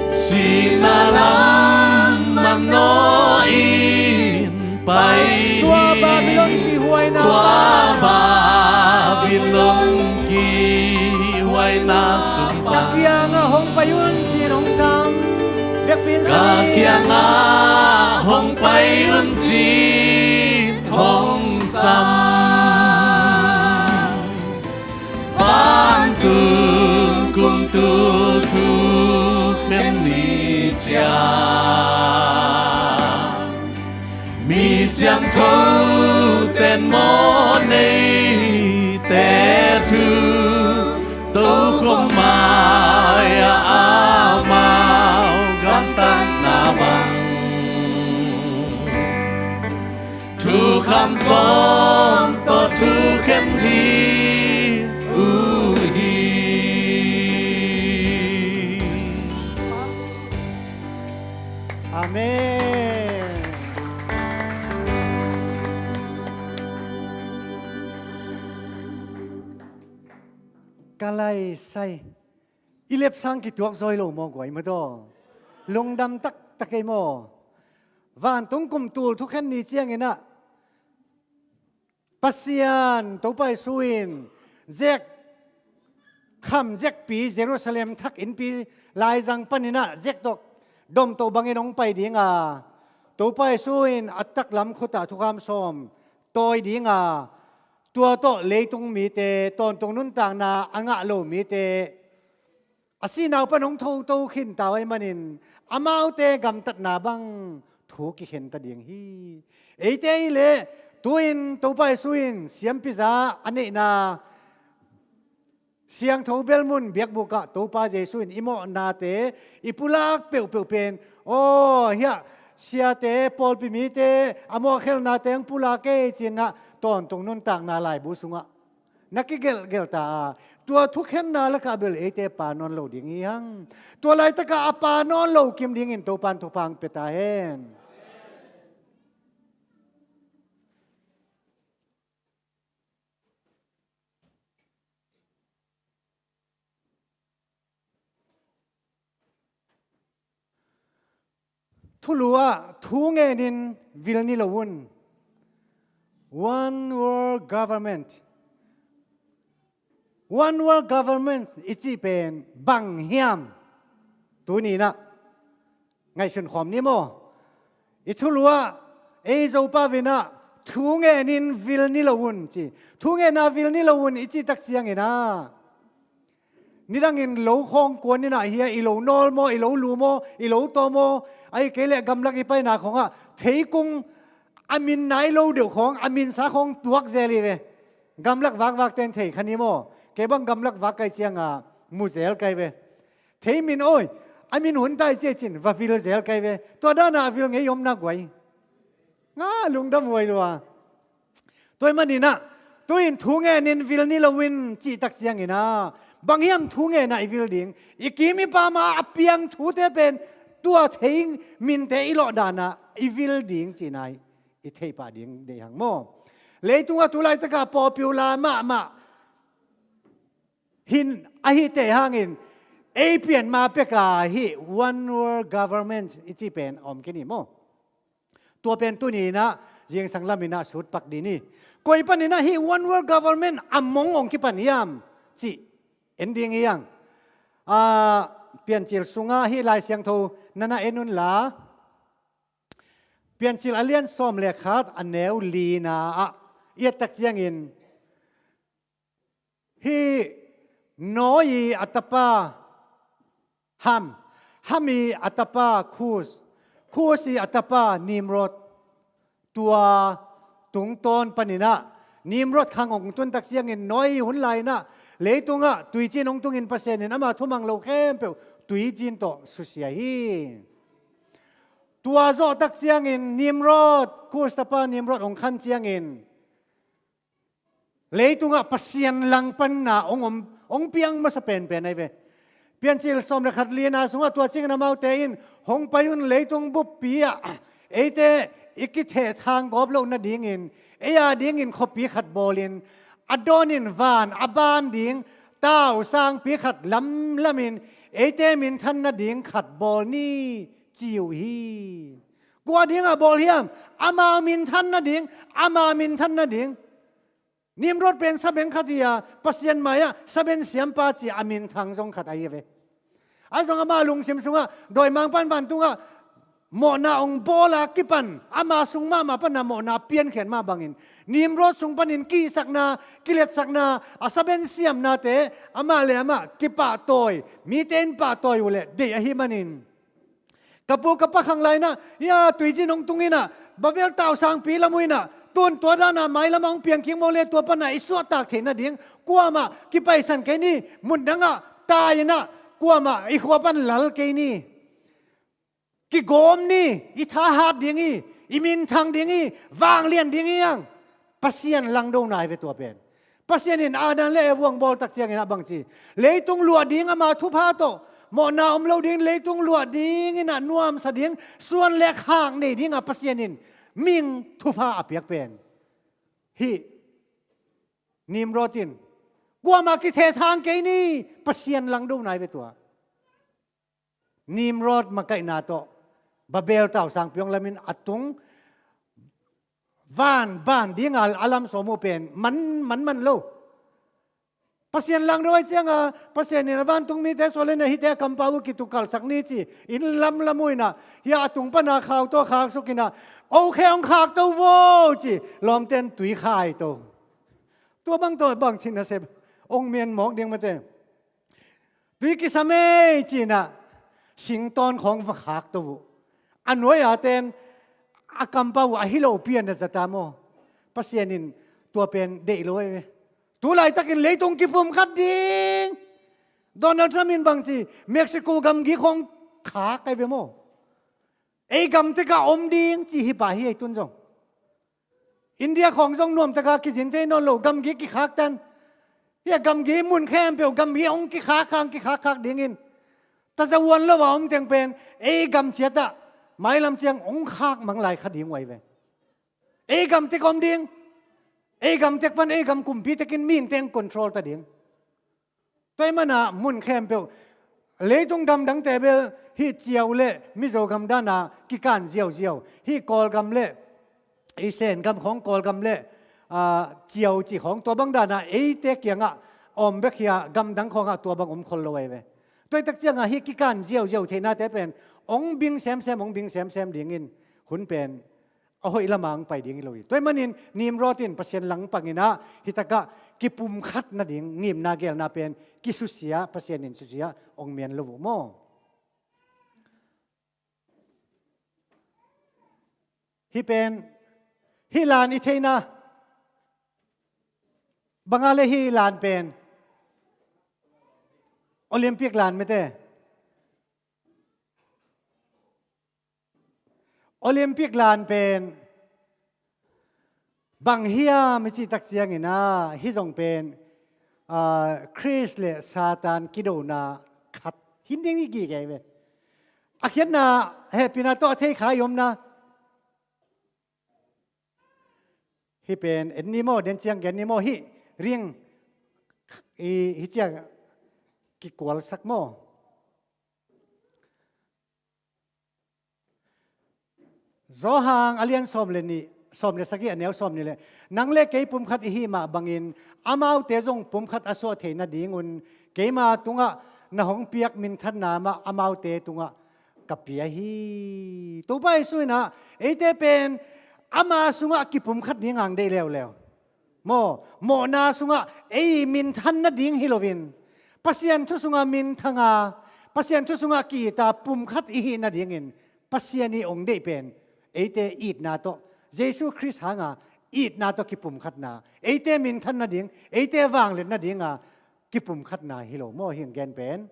Sihna lam manawh in pai hi. Tua Babylon kihhuaina, tua Babylon kihhuaina sung pan ka kiangah hong pai un ci-in hong sam. Vekpi-in ka sam hi. Kiangah hong pai un ci-in hong sam. Vantung kum tul thukhen ni ciang mi siangtho ten mawh neite thu tokhom mai-ah amau gamtatna bang thukham sawm tawh thukhen ding uh hi. Amen. Ka lai sai. I lepsang kituak zawi lo maw guai mataw? Lungdam taktak ei maw? Vantung kum tul thukhen ni ciangin ah Pasian Topa Jesu in zek kham zekpi Jerusalem thak innpi laizang panin ah zek tawh domto bangin hong pai ding a, Topa Jesu in a taklam khutah thukham sawm tawi ding a, tua tawh leitung mite, tawntung nuntakna a ngah lo mite a sinau pan hong thoto khinta uh ahih manin amaute gamtatna bang thu kikhen ta ding hi. Eite ih leh tu-in Topa Jesu in siampiza a neihna siangtho belmun biakbuk ah Topa Jesu in i mawhnate i pulak peuhpeuh pen, aw hiah siate, pawlpi mite a mawhkhelhnate hong pulak ei ci-in ah tawntung nuntakna laibu sungah na kigelhgelh ta a, tua thukhenna lakah bel eite pa nawn lo ding hi hang. Tua laitakah a pa nawn lo kim dingin Topan thupha hong pia ta hen. Thulu ah thu ngenin vil ni lo un. One world government. One world government i cih pen bang hiam? Tuni-in ah ngaihsun khawm ni maw? I thulu ah ei Zopa vin ah thu ngenin vil ni lo un ci. Thu ngenna vil ni lo un i cih tak ciangin ah nidangin lo khawng kuan in ah hia, i lo nawl maw, i lo lu maw, i lo taw maw, ahih kei leh gamlak i paina khawngah theikung a min nai lo deuh khawng, a minsa khawng tuak zel hi ve. Gamlak vakvak ten thei kha ni maw? Kei bang gamlak vak kai ciangah mu zel kai ve. Thei min awi, a min hun tai ciah cin va vil zel kai ve. Tua danah a vil ngei om nak guai. Nga lungdam huai lua. Tua ahih manin ah tu-in thu ngenin vil ni lo in cih tak ciangin ah bang hiam thu ngenah i vil ding? I kim i pam a piang thute pen tua thei minte i lawh danah i vil ding cihna i theih pah ding deih hang maw? Leitungah tu laitakah popular mahmah hi, ahih teh hangin ei pian ma peka hih one world government i cih pen a om khin hi maw? Tua pen tuni-in ah zingsang lamin ah sutpak ding hi. Koi panin ah hih one world government a mong hong kipan hiam cih en ding hi hang. Ah, Piancil sungah hih Lai Siangtho na na en unla, Piancil a lian sawm le khat a neu lina ah i et tak ciangin hih Noah i a tapa Ham, Ham i a tapa Kush, Kush i a tapa Nimrod, tua tungtawn panin ah Nimrod khang hong tun tak ciangin Noah i hun lai-in ah leitungah tuicin hong tungin Pasian in ama thumang lo khempeuh tuicin tawh susia hi. Tua zawh tak ciangin Nimrod, Kush tapa Nimrod hong khan ciangin leitungah Pasian langpanna hong om, hong piang masa penpen ahi ve. Piancil sawm le khat lina sungah tua ciangin amaute in hong pai un, leitung buppi ah eite i kithehthang gawp loh nadingin, ei a dingin khuapi khat bawlin, a dawnin van a ban ding tausangpi khat lamlamin, eite minthan nading khat bawl ni, ci uh hi. Kua dingah bawl hiam? Ama minthan nading, ama minthan nading. Nimrod pen sabeng khat hi a, Pasian mai-ah saben siampa ci a minthang zong khat ahi ve. A zong ama lungsim sungah dawimangpa'n vantungah mawhna hong bawl a kipan, ama sung mahmah pana mawhna piankhiat mah bangin, Nimrod sung panin kihsakna, kiletsakna, a saben siamnate amah le amah kipahtawi, mite in pahtawi uh leh deih ahi manin, ka pu ka pa khang lai inah, hia tuizin hong tung inah, Babel tausangpi lam uh inah, tun tua danah mailamah hong piangkik mawk le tua panah i suahtak theih nading kuamah kipaisan kei ni, mun dangah tai inah kuamah i khua pan lal kei ni. Kigawm ni, i thahat ding hi, i minthang ding hi, vanglian ding hi hang. Pasian langdona hi ve tua pen. Pasian in Adam le Eva hong bawl tak ciangin a bangci, leitung luah ding ama thupha tawh, mawhna om lo ding, leitung luah ding inah nuamsa ding, suan le khak nei dingah Pasian in mihing thupha a piak pen, hih Nimrod in kuamah kithehthang kei ni, Pasian langdona hi ve tua. Nimrod makaihna tawh Babel tausangpi hong lamin a tung, van ban dinga a lam sawm uh pen man, man, man lo. Pasian langdo ahih cianga Pasian in a vantung mite suah le na hihte a kampau uh kitukalhsak ni ci, inn lamlam uh inah, hia a tung pana khau tawh khaksuk inah, o khe hong khakto vo ci, lawmten tui khai to. Tua bang tawh bang cihna sep, ong mian mawk ding mate. Tui kisam ei cinah singtawn khawng va khakto uh. A nuai-a ten a kampau uh ahi lo pian a zata maw. Pasian in tua pen deih lo ei ve. Tu laitakin leitung kipumkhat ding. Donald Trump in bangci, Mexico gamgi khawng khak ei ve maw. Ei gamteka om ding ci hi pah hi ei tun zong. India khawng zong nuamtaka kizin thei nawn lo, gamgi kikhaktan. Hia gamgi mun khempeuh gamgi hong kikhakkhak, kikhakkhak dingin. Tazavuan lo a om teng pen ei gam ciatah mailam ciang hong khak mang lai kha ding uh ahi ve. Ei gamtek om ding. Ei gamtek pan ei gam kumpi tekin mihing teng control ta ding. Tua ahih manah mun khempeuh leitung gamdangte bel hih Ciau le Mizo gam dana kikan ziauziau, hih Kawlgam le i Sen gam khawng, Kawlgam le, aa, Ciau cih khawng tua bang dana eite kiangah a om bek hi a, gamdang khawngah tua bang om khol lo ahi ve. Tua ahih tak ciangah hih kikan ziauziau theihnate pen hong bing semsem, hong bing semsem dingin hun pen a hoih lamah hong pai ding hi lo hi. Tua ahih manin Nimrod in Pasian langpang inah hitakah kipumkhat nading ngimna gelna pen kisusia, Pasian in susia hong mian lo uh maw. Hih pen, hih lan i theihna banga le hih lan pen Olympic lan mete. Olympic lan pen bang hiam i cih tak ciangin ah, hih zong pen, aa, Khrist le Satan kidona khat hi ding i gige ve. A khiatna hehpihna tawh a thei kha i omna. Hih pen en ni maw, den ciang gen ni maw, hih ring i, hih ciang kikualsak maw. Johan a lian sawm le nih, sawm le sagih a neu sawm nih le, nang le kei pumkhat i hih mah bangin amaute zong pumkhat a suah theih nadingun keima tungah na hong piak minthanna mah amaute tungah ka pia hi. Topa Jesuh in ah eite pen ama sungah kipumkhat ding hong deih leuleu. Maw, mawhna sungah ei minthan nading hi loin, Pasian thu sungah minthang a, Pasian thu sungah ki-it a pumkhat i hih nadingin Pasian i hong deih pen eite itna tawh, Jesuh Khrist hanga itna tawh kipumkhatna, eite minthan nading, eite vangliat nadinga kipumkhatna hi lo maw, hih hong gen pen?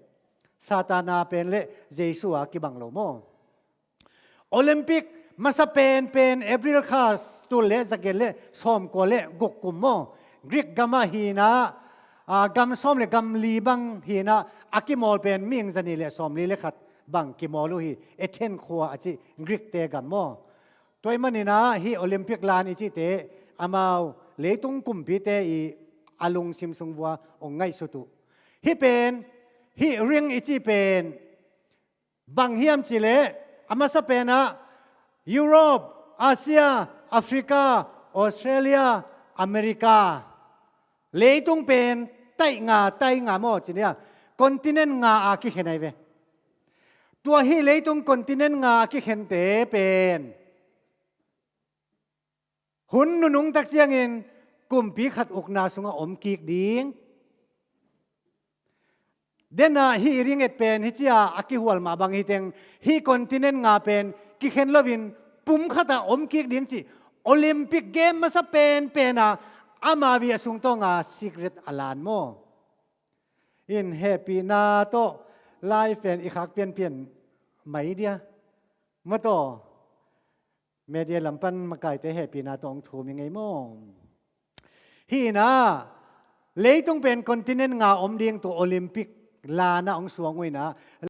Satan a pen le Jesuh a kibang lo maw? Olympic masa penpen April kha tul le zagiat le sawmkua le guk kum maw? Greek gamah hinah, aa, gam sawm le gam li bang hinah a kimawl pen mihing zanih le sawmli le khat bang kimawl uh hi. Athens khua a cih Greek-te gam maw? Tua ahih manin ah hih Olympic lan i cihte amau leitung kumpite i a lungsim sung vua hong ngaihsut uh. Hih pen, hih ring i cih pen bang hiam cih leh, a masa pen ah Europe, Asia, Africa, Australia, America, leitung pen taih nga, taih nga maw ci ni a, continent nga a kikhen ahi ve. Tua hih leitung continent nga a kikhente pen hun nunung tak ciangin kumpi khat ukna sungah om kik ding. Dena hih i ring et pen hih cia a kihual mah bang hi teng, hih continent nga pen kikhen loin pum khatah om kik ding cih Olympic game masa penpen a ama via sungtawng a secret a lan maw? In hehpihna tawh live pen i khak pianpian mai dia. Maw taw, media lam pan makaite hehpihna tawh hong thum i ngei maw? Hih in ah leitung pen continent nga om ding tua Olympic lan ah hong suang uh in ah